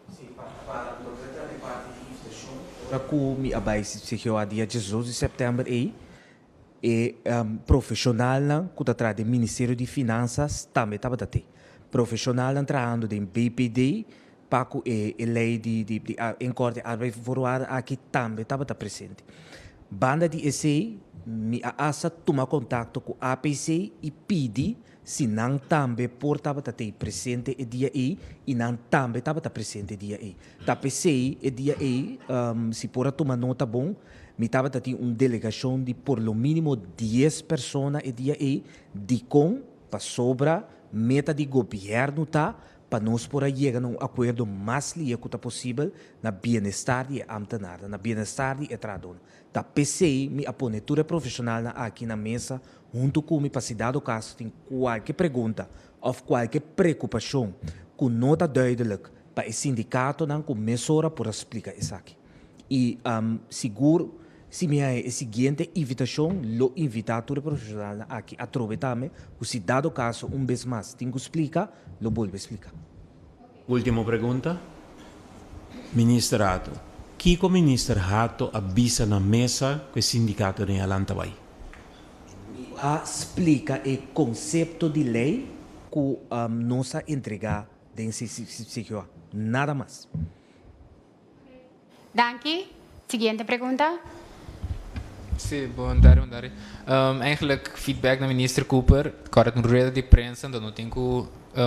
Si, pa pa loke ta trata e parti di invitacion, ora cu mi a bay CGOA dia diesdos di september ey, e profesionalnan cu ta traha den Ministerio di Finanzas tambe tabata te. Profesionalnan trahando den BPD pa cu e e ley di di di inkorte arbeidsvoorwaarden aki tambe tabata presente. Banda di esey mi a hasta tuma contacto cu APC y pidi Si nan tambe por tabata tei presente e dia ei, i nan tambe tabata presente e dia ei. Ta p'esei e dia ei, si por a tuma nota bon, mi tabata tin un delegashon di por lo mínimo dies persona e dia ei. Dikon? Pasobra meta di gobièrnu ta pa nos por a yega na un akuerdo mas lie ku ta posibel na bienestar di e ámtenarnan, na bienestar di e trahadónan. Ta p'esei mi a pone tur e profeshonalnan aki na mesa huntu ku mi pa si dado kaso tin kualke pregunta òf kualke preokupashon ku no ta duidelik pa e sindikatonan ku mesora por a splika esaki. I sigur si mi haña e siguiente invitashon lo invitá tur e profeshonalnan aki atrobe tambe ku si dado kaso un bes mas tin ku splika lo bolbe splika. Ultimo pregunta, Minister Hato. Kiko Minister Hato a bisa na mesa ku e sindikato den Alan ta bai? Mi a splika e konsepto di lei ku nos a entregá den CGOA. Nada mas. Danki. Siguiente pregunta. Sí, bon tarde, bon tarde. Eigenlijk feedback na minister Cooper, kòrda un rueda di prensa, anto no tin ku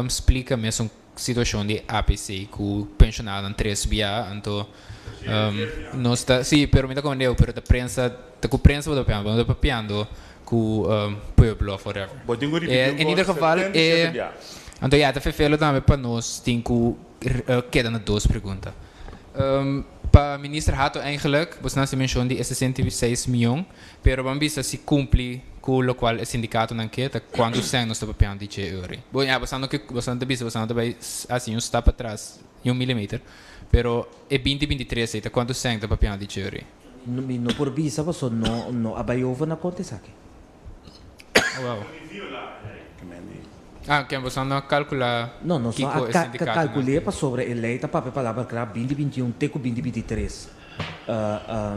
splika mesun situashon di APC ku penshonadonan tres bia, anto nos ta, sí, pero mi ta komend'é, pero ta prensa, ta ku prensa bo ta papiando, bo no ta papiando ku pueblo of whatever. Bo tin ku ripití un In ieder kos geval, 77 bia. Anto ya, ta fefelo tambe pa nos tin ku keda na dos pregunta. Pa Minister Hato eigenlijk, bo a hasi menshon di e 66 mion, pero ban bisa si kumpli ku lokual e sindikatonan ke, ta kuantu sèn nos ta papiando di dje euro? Bo ya, bo sa no ke, bo sa no ta bisa, bo sa no ta bai hasi un stap atras. ni un milimeter. Pero e 2023 ei ta kuantu sèn ta papiando di dje ori? Mi no por bisa paso no no a bai over na korte esaki. Oh wow. Ah, ken boso no a kalkulá No, nos no kiko a e ka sindikatonan kalkul'é tin? pasobra e lei ta papia palabra kla 2021 te ku 2023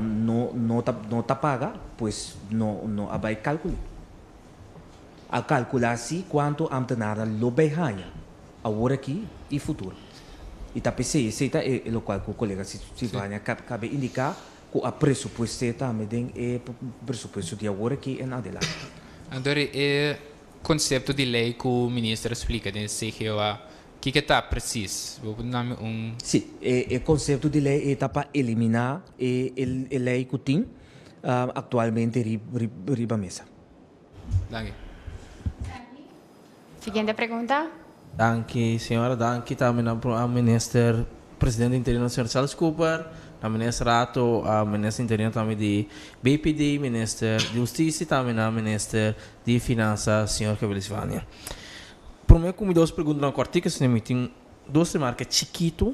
no no ta no ta paga, pues no no a bai kalkul'é. A kalkulá si kuantu ámtenarnan lo bai haña awor aki i futuro. I ta p'esei, esei ta e lokual ku kolega Silvania kabe indiká ku a presupuest'é tambe den e presupuesto di awor aki en adelante. Anto e konsepto di lei ku minister a splika den CGOA, kiko ta presis? Bo por duna mi un. Sí, e konsepto di lei ei ta pa eliminá e lei ku tin aktualmente riba mesa. Danki. Siguiente pregunta. Danki señora, danki tambe na minister presidente interino señor Charles Cooper, na minister Rato, a minister interino tambe di BPD, minister di Husticia y tambe na minister di Finansa señor Gabriel Silvania. Prome cu mi dos preguntanan cortico sino mi tin dos remarca chikito.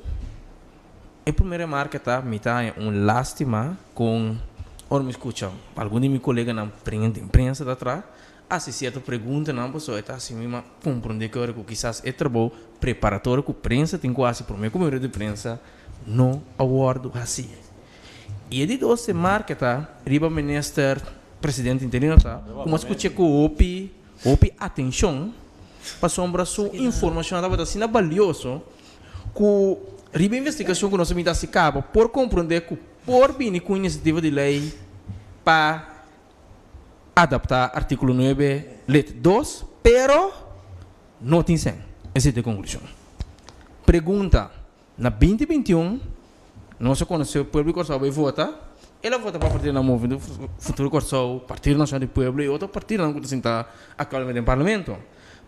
E prome remarca ta mi ta haña un lastima con ora mi scucha algun di mi coleganan den prensa ta traha Hasi sierto preguntanan pasobra e ta hasi mi komprondé ku ora ku kisas e trabou preparatorio ku prensa tin ku hasi promé ku medio di prensa no a wòrdu hasí. I e di dos remarke ta riba minister presidente interino ta ku mi a skuch'é ku hopi hopi atenshon pasobra su informashon tabata asina balioso ku riba investigashon ku nos a bin ta hasi kaba por komprondé ku por bini ku inisiativa di lei pa adaptá artíkulo nuebe lit dos, pero no tin sèn. Esei ta e konklushon. Pregunta, Na binti 21, nos a konosé pueblo di Kòrsou bai vota, el a vota pa partidonan Movimiento Futuro Kòrsou, Partido Nashonal di Pueblo i otro partidonan ku ta sintá aktualmente den parlamento.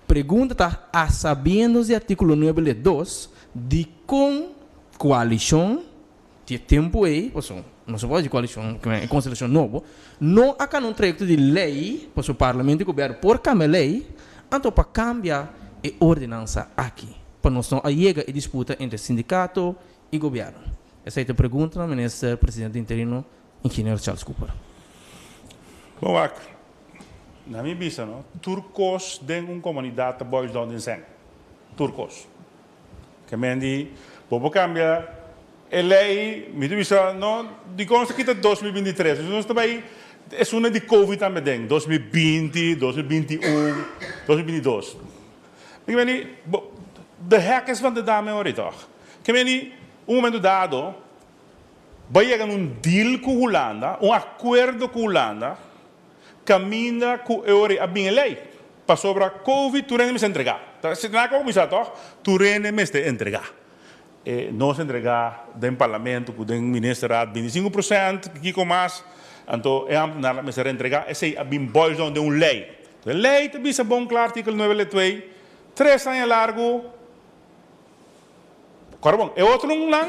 Pregunta ta, a sabiendos di artíkulo nuebe lit dos, dikon koalishon Di e tempu ei, pasobra no se por haci coalicion, e constelacion nobo, no a cana un trayecto di ley, pasobra parlamento y gobierno por cambia ley, anto pa cambia e ordenansa aki, pa nos no a yega e disputa entre sindicato y gobierno. Esey ta e pregunta na Minister Presidente interino, Ingeniero Charles Cooper. Bon wak, na mi bisa no, tur cos den un comunidad ta boils down den cen. Tur cos. Ke men di, bo por kambia e lei, mi ta bisa, no, dikon nos ta kita 2023? Nos ta bai esun di covid tambe den, 2020, 2021, 2022. Ke men di, bo, de hek is van de dam e ora tòg. Ke men di, un momento dado, bo a yega na un deal ku Hulanda, un akuerdo ku Hulanda, Caminda cu e ora a bin e ley. Pasobra covid tur hende mester entrega. Ta na como bisa toch? Tur hende mester entrega. E nos entrega den parlamento cu den ministerraad 25% kico mas. Anto e ambtenaarnan mester entrega. Esey a bin boils down den un ley. E ley ta bisa bon cla artikel nuebe let twee, tres aña largo. Kòrda bon, e otro nan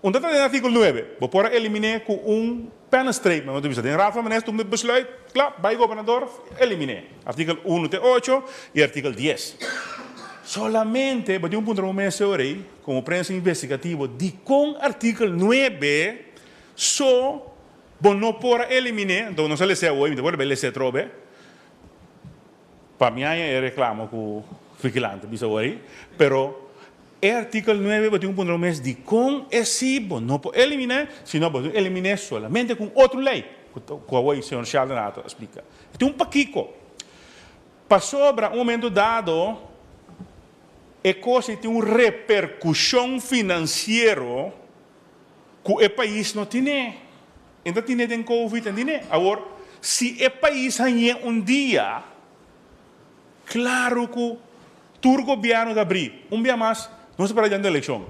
un ta ta den artíkulo nuebe. Bo por a eliminé ku un pennenstreep, men bo ta bisa den Raad van Ministers tuma e besluit, kla, bai gobernador, eliminé. Artíkel unu te ocho i artíkel dies. Solamente bo tin un puntra bo mes e ora ei, komo prensa investigativo, dikon artíkel nuebe so bo no por a eliminé? Anto nos a lesa awor, mi ta por a bai lesa atrobe. Pa mi aña e reclamo cu vigilante bisa hoy, pero e artikel nuebe bo tin cu puntra bo mes dicon e si bo no por elimine, sino bo tin elimine solamente cu un otro ley, cu awoy señor Sheldon a splica. E tin un pakico. Pasobra un momento dado e cos ey tin un repercusion financiero cu e pais no tine. E ta tine den covid, e tine. Awor, si e pais hañ'é un dia, claro cu tur gobierno ta abri. Un bia mas, nos ta para diante eleccion.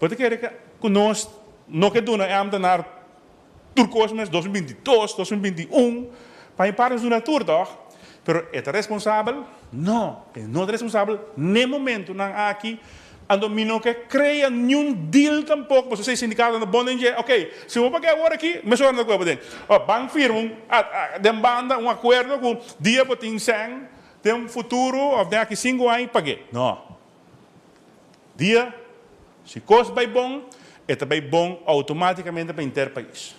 Bo ta kere cu nos no ke duna e ambtenaar tur cos mes, 2022, 2021, pa mi parti nos duna tur toch? Pero e ta responsabel? No, e no ta responsabel n'e momentonan aki. Anto mi no ke krea niun deal tampoko, pasobra si e sindikatonan ta bon den dje, ok, si bo paga awor aki, mesora nan ta kohe bo den. Ora ban firma un den banda un akuerdo ku dia bo tin sèn den futuro òf den aki sinku aña pag'é. No. Dia. Si kos bai bon, e ta bai bon outomátikamente pa henter pais.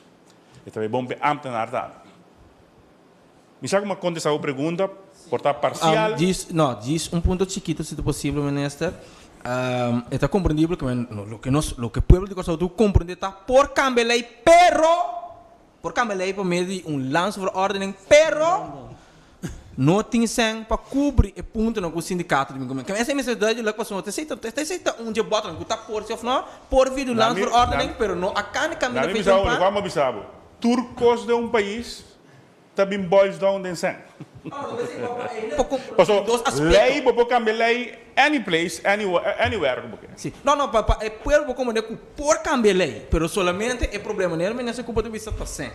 E ta bai bon pa e ámtenar tambe. Mi sa ku mi a kontestá bo pregunta, por ta parsial. Djis, no, djis un punto chikito si ta posibel, Minister. E ta komprendibel ku loke nos, loke pueblo di Kòrsou tur komprendé ta por kambia lei, pero por kambia lei pa medio di un landsverordening, pero no tin sèn pa kubri e puntonan ku sindikato di bin kume. Esei mester duidelijk pasobra esei ta esei ta un dje bòternan ku ta por si òf no por via di un landsverordening, pero no a kende kaminda Nami fecha bisa un bo, plan. lokual mi a bisa bo, tur kos den un pais Ta bin boils down den sèn. Paso lei bo por kambia lei any place, anywhere ku bo ke. Si. No, no, pa e pueblo por komprende ku por kambia lei, pero solamente e problema manera Minister Cooper ta bisa ta sèn.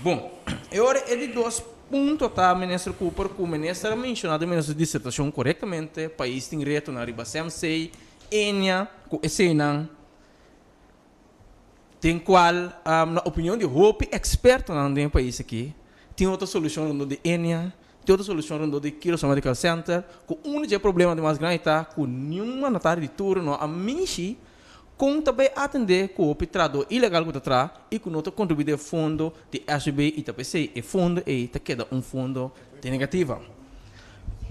Bon, e ora e di dos punto ta Minister Cooper ku Minister a menshona den su disertashon korektamente, pais tin retonan riba CMC, Enia, ku eseinan. Den cual, na opinion di hopi expertonan den e pais aki, tin otro solucion rondó di Enia, tin otro solucion rondó di Curaçao Medical Center, cu uno dje problema di mas grandi ta cu niun mandatario di tur no a mishi con ta bay atende cu hopi trahador ilegal cu ta traha y cu no ta contribui den fondo di SVB y ta pesey e fondo ey ta keda un fondo di negativa.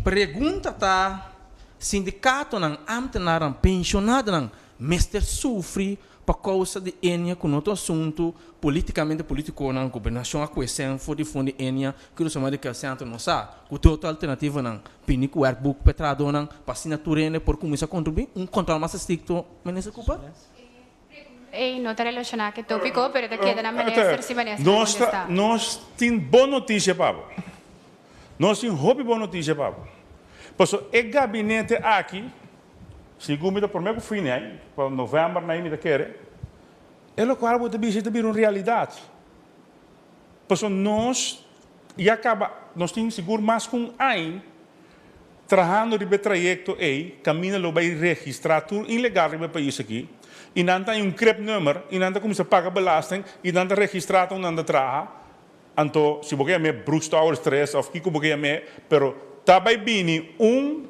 Pregunta ta, sindicatonan, ambtenaarnan, pensionadonan Mester sufri pa kousa di Enia ku no ta un asuntu politikamente politikonan gobernashon a kue sen for di fondi Enia ku los Medical Center no sa ku tin otro alternativanan bini ku werkboek pa e trahadónan pa asina tur hende por kuminsá kontribuí un kòntròl mas estrikto Minister Cooper? Ei no ta relashoná ku e tópiko pero ta keda na minister si minister kontestá. Nos tin bon notisia pa bo. Nos tin hopi bon notisia pa bo. Pasobra e gabinete aki Segun mi ta prome ku fini ai, pa november na mi ta kere, e lokual bo ta bisa ta bira un realidat. Pasobra nos ya kaba, nos tin sigur mas ku un añ trahando riba e trayekto ei, kaminda lo bai registrá tur ilegal riba e pais aki, i nan ta haña un cribnummer, i nan ta kuminsá paga belasting, i nan ta registrá ta unda nan ta traha. Anto si bo ke yam'é Brugstowers tres òf kiko bo ke yam'é, pero ta bai bini un.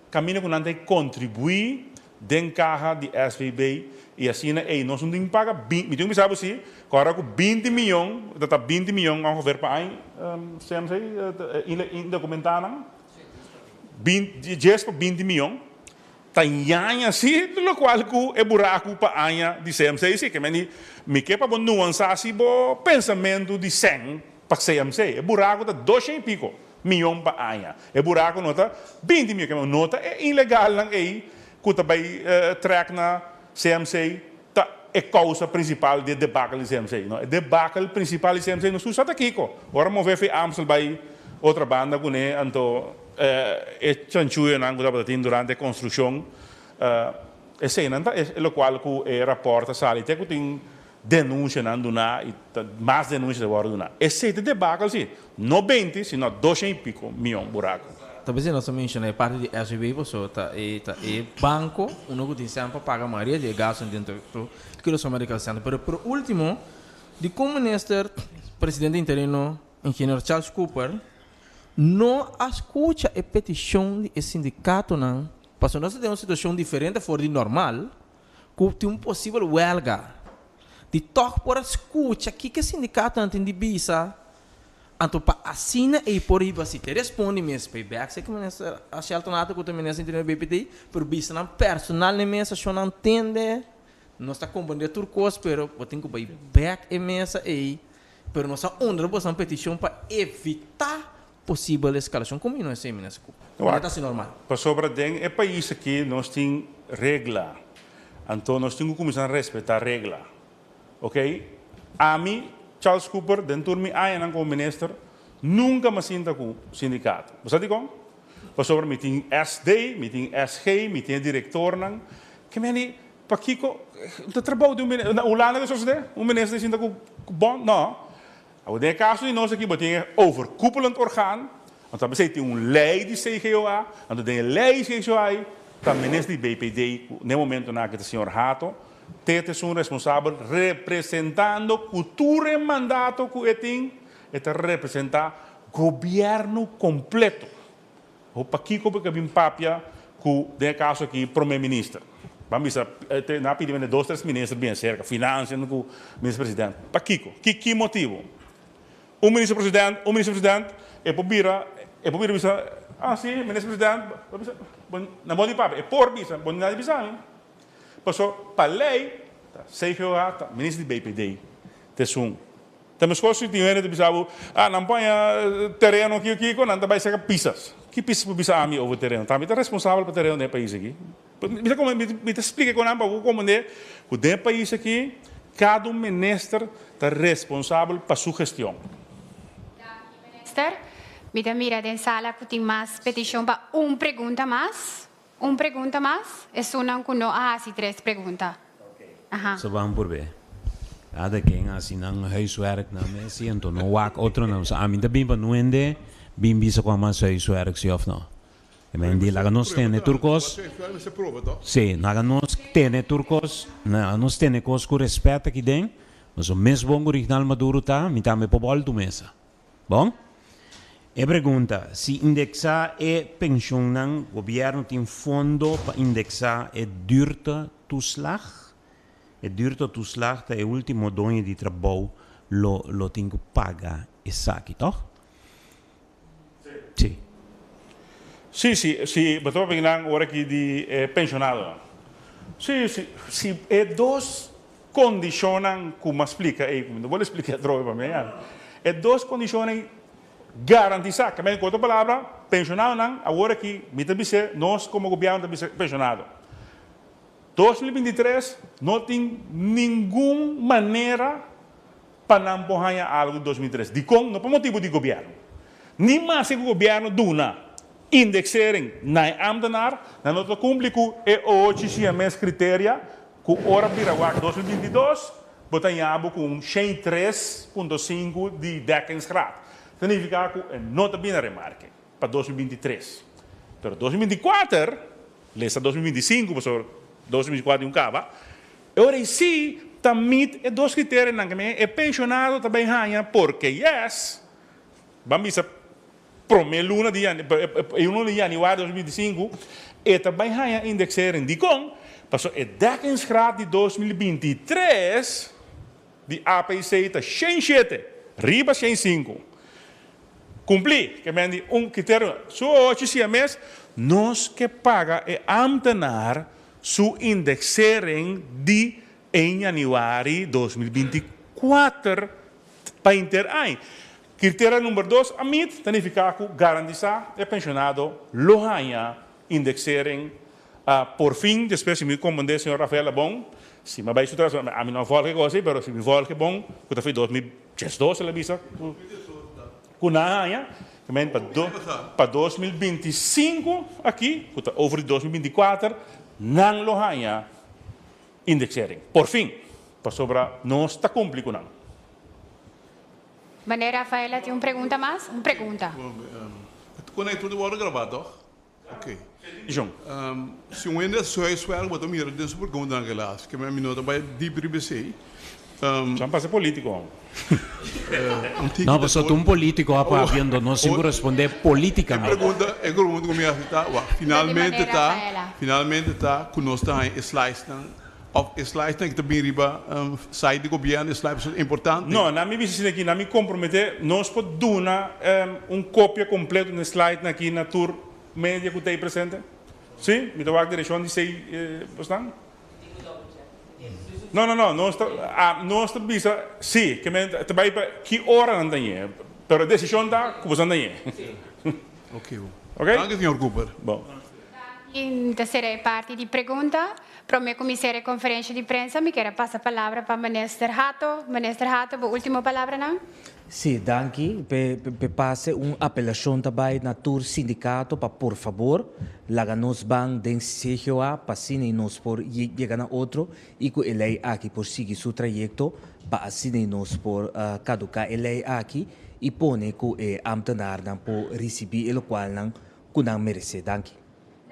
Kaminda ku nan ta kontribuí den kaha di SVB i asina ei nos no tin paga mi tin ku bisa bo si ku ora ku 20 miyon ta ta 20 miyon ongeveer pa aña CMC indokumentá nan dies pa 20 miyon ta yaña si lokual ku e buraku pa aña di CMC si ke meni mi ke pa bo nuansá si bo pensamentu di sèn pa CMC e buraku ta doshen i piko. Miyon pa aña. E buraco no ta 20 miyon, kema no ta e ilegalnan ey cu ta bay trek na CMC ta e causa principal di e debacle di CMC. No, e debacle principal di CMC nos tur sa ta kico. Ora move fi Amstel bay otra banda cune anto e chanchuyonan cu tabata tin durante e construccion eseynan ta e locual cu e rapport ta sali te cu tin Denuncianan duná y ta mas denuncia ta wòrdu duná. Esei ta debakel si, no beinti sino doshen y pico mion buraco. Ta bes nos a menciona e parti di SVB pasobra ta e ta e banco uno cu tin semper paga mayoria di e gastonan dentro di Curaçao Medical Center. Pero por ultimo dicon Minister Presidente interino Ingeniero Charles Cooper no a scucha e peticion di e sindicatonan pasobra nos ta den un situacion diferente for di normal ku tin un posibel wèlga, di tòg por a skucha kiko e sindikatonan tin di bisa, anto pa asina ei por hiba si te respondi mes payback seki minister a Shelton Hato ku ta minister interior di BPT, pero bisa nan personal n'e mesa shon nan tende, nos ta komprende tur kos pero bo tin ku bai bèk e mesa ei, pero nos a honra boso petishon pa evitá Posibel escalacion como no esey minister Cooper? No ta así normal. Pasobra den e pais aki nos tin regla, anto nos tin cu cuminsa respeta regla. Ok? Ami, Charles Cooper, den tur mi añanan como minister, nunca mi a sinta cu sindicato. Bo sa dicon? Pasobra mi tin SD, mi tin SG, mi tin e directornan. Ke meni, pakico ta trabou di un minister? Na Hulanda ta sosode? Un minister ta sinta cu bond? No. Awor den e kaso di nos aki bo tin e overkoepelend orgaan, anto a besei tin un lei di CGOA, anto den e lei di CGOA ei ta minister di BPD ku n'e momentonan aki ta señor Hato, te ta esun responsabel representando ku tur e mandato ku e tin, e ta representa gobièrnu kompleto. Ho pakiko bo ke bin papia ku den e kaso aki prome minister? Ban bisa, nan a pidi mende dos tres minister bien cerca, Financiën ku Minister President. Pakiko? Ki ki motibu? Un Minister President, un Minister President e por bira, e por bira bisa, ah si, Minister President, bo bisa, bo nan bo di papia, e por bisa, bo no di bisa mi. Paso pa ley ta CGOA ta Minister di BPD ta esun. Ta meskos si tin hende ta bisa bo, ah nan paña tereno aki kiko, nan ta bai saka pisas. Ki pisas por bisa ami over tereno? Ta mi ta responsabel pa tereno den e pais aki. Mi ta mi ta splika ku nan pa bo komprende ku den e pais aki kada un minister ta responsabel pa su gestion. Danki minister. Mi ta mira den sala ku tin mas petishon pa un pregunta mas. Un pregunta mas? Esunnan ku no a hasi tres pregunta. Aha. Sa ban por be. Kada ken hasi nan huiswerk nan mes si anto no wak otronan. So ami ta bin pa nuende bin bisa ku a mas huiswerk si of no. E men di laga nos tene tur kos. Si, laga nos tene tur kos, laga nos tene kos ku respet aki den. Pasobra mes bon ku Rignald Maduro ta, mi tambe por bòltu mesa. Bon. E pregunta, si indeksá e penshonnan, gobièrnu tin fondo pa indeksá e duurtetoeslag? E duurtetoeslag ta e último doño di trabou lo lo tin ku paga esaki, tòg? Sí. Sí, sí, sí, bo ta papia nan ora aki di e penshonadonan. Sí, sí, si e dos kondishonnan ku mi a splika ei, ku mi no por splika atrobe pa mi aña, e dos kondishonnan ei garantisá, ke men ku otro palabra, penshonadonan awor aki mi ta bis'é, nos komo gobièrnu ta bisa penshonado, 2023 no tin ningun manera pa nan por haña algu di 2003. Dikon? No pa motibu di gobièrnu. Ni maske ku gobièrnu duna indexering na e ámtenar, nan no ta kumpli ku e ochi shia mes kriteria ku ora bira wak 2022 bo ta haña bo ku un 103.5 di dekkingsgraad. Ta nifiká ku e no ta bini remarke pa 2023. Pero 2024, lesa 2025 pasobra 2024 tin un kaba, E ora ei si ta meet e dos criterianan ke e pensionado ta bay haña porque yes, ban bisa prome luna di e luna di januari 2025 e ta bay haña indexering. Dikon? Pasobra e dekkingsgraad di 2023 di APC ta 107, riba 105. Kumpli ke men di un criterio su ochi sia mes nos ke paga e ambtenaar Su indexering di ein januari 2024 pa inter añ. Criteria number dos a meet ta nifica cu garantisa e pensionado lo haña indexering por fin. Despues si mi comprende señor Rafael Labon, si mi a bay su tras, ami no a volg e cos ey, pero si mi volg e bon cu ta fi 2012 el a bisa cu nan a haña, Pa 2025 aki, ku ta over di 2024, nan lo haña indexering. Por fin! Pasobra nos ta kumpli ku nan. Meneer Rafaela tin un pregunta mas? Un pregunta. Kon ei tur ta wòrdu grabá tòg? Oké. Si un hende a sui suèl bo ta mira den su preguntanan ke el a hasi. Ke mi no ta bai dip riba esei. San pasa polítiko amo. No, pasobra un polítiko a papia ando nos tin ku respondé polítikamente. E pregunta, e pregunta ku mi hasi ta, wak, finalmente ta, finalmente ta ku nos ta haña e slicenan òf e slicenan ku ta bin riba site di gobièrnu, e slice pasobra ta importante. No, nan mi bisa asina aki, nan mi komprometé, nos por duna un kopia kompleto di e slidenan aki na tur media ku ta ei presente? Sí? Mi ta wak direkshon di sei bosnan? No, no, no, nos ta, nos ta bisa, sí, ke men ta bai pa ki ora nan ta ñe, pero e desishon ta ku bosan ta ñe. Ok, bon. Ok? Danki, señor Cooper. Bon. Danki. Ta sera e parti di pregunta. Prome ku mi sera e konferensha di prensa, mi kier a pasa palabra pa Minister Hato. Minister Hato, bo ultimo palabranan? Sí, danki. P'e pase un apelashon ta bai na tur sindikato pa por fabor laga nos ban den CGOA pa asina i nos por yega na otro i ku e lei aki por sigui su trayekto pa asina i nos por kaduká e lei aki i pone ku e ambtenarnan por risibí e lokualnan ku nan meresé. Danki.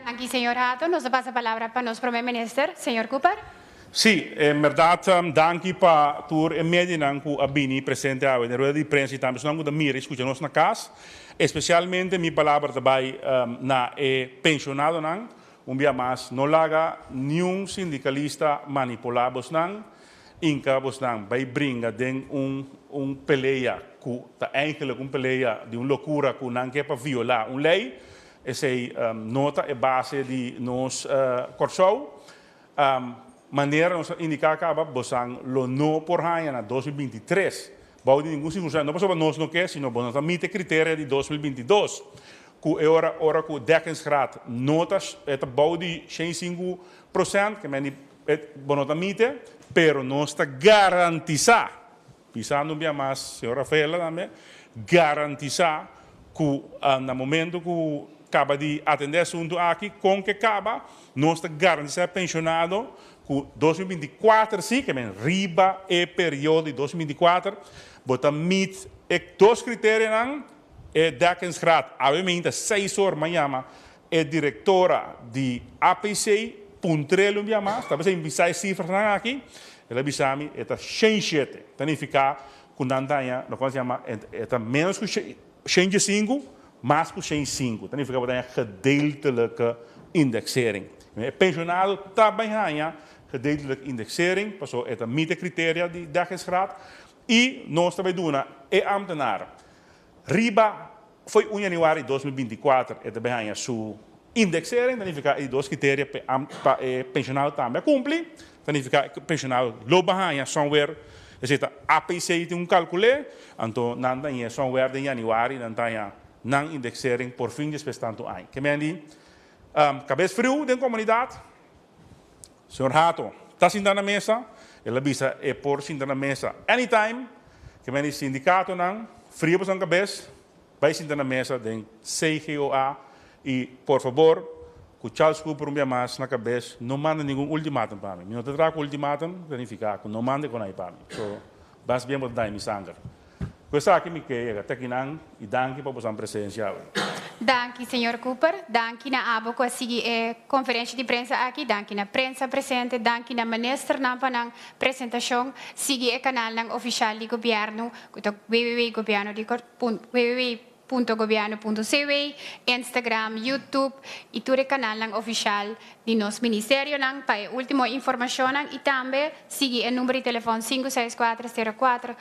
Danki señor Hato. Nos ta pasa palabra pa nos Prome Minister, señor Cooper. Sí, en berdad danki pa tur e medianan cu a bini presente awe den rueda di prensa y tambe esnan cu ta mira y scucha nos na cas. Especialmente mi palabra ta bay na e pensionadonan. Un bia mas, no laga ningun sindikalista manipulá bosnan, hinka bosnan bai bringa den un pelea ku ta eigenlijk un pelea di un lokura ku nan ke pa violá un lei. Esei no ta e base di nos Kòrsou. Manera nos a indiká kaba, bosnan lo no por haña na 2023 bou di ningun sirkunstansia, no pasobra nos no ke, sino bo no ta meet e kriteria di 2022, ku e ora ora ku dekkingsgraad no ta e ta bou di 105%, ke men di bo no ta meet e, pero nos ta garantisá, pisando un bia mas señor Rafaela tambe, garantisá ku na momento ku kaba di atendé e asuntu aki, kon ke kaba, nos ta garantisá e penshonado ku 2024 si, ke men riba e periodo di 2024, bo ta meet e dos kriterianan, e dekkingsgraad. Awe mainta 6 or m'a yama e direktora di APC, puntr'é un bia mas, tabata bisa e sifranan aki, el a bisa mi, e ta 107, ta nifiká ku nan ta haña, loke nan yama, e ta ménos ku 105, mas ku 105, ta nifiká ku ta haña gedeeltelijke indexering. E penshonado tambe haña gedeeltelijke indexering, paso e ta meet e kriteria di dekkingsgraad, i nos tambe duna e ambtenaar riba for di 1 yanüari di 2024 e tambe haña su indexering, ta nifiká e dos kriteria pa e penshonado tambe a kumpli, ta nifiká ku penshonado lo haña somewhere, esei APC tin un kalkul'é, anto nan ta haña somewhere den yanüari nan ta haña nan indexering por fin despues tantu aña. Ke men di, kabes friu den komunidat, señor Hato, ta sinta na mesa, el a bisa e por sinta na mesa anytime, ke men di sindikatonan, fria boso kabes, bai sinta na mesa den CGOA i por fabor, ku Charles Cooper un bia mas na kabes, no manda ningun ultimatum pa mi. Mi no ta traha ku ultimatum, signifiká ku no manda ku pa mi. So, mas bien bo ta mi sanger. Ku esaki mi ke yega te akinan i danki pa boso presensia. Danki, señor Cooper. Danki na abo ku a sigui e konferensia di prensa aki. Danki na prensa presente. Danki na ministernan pa nan presentashon. Sigui e kanalnan ofisial di gobièrnu, www.gobierno.www.gobierno.cw, Instagram, YouTube i tur e kanalnan ofisial di nos ministerionan pa e último informashon i tambe sigui e number di telefòn 564 04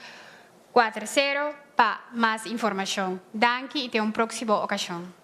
40 pa mas informashon. Danki i te un próksimo okashon.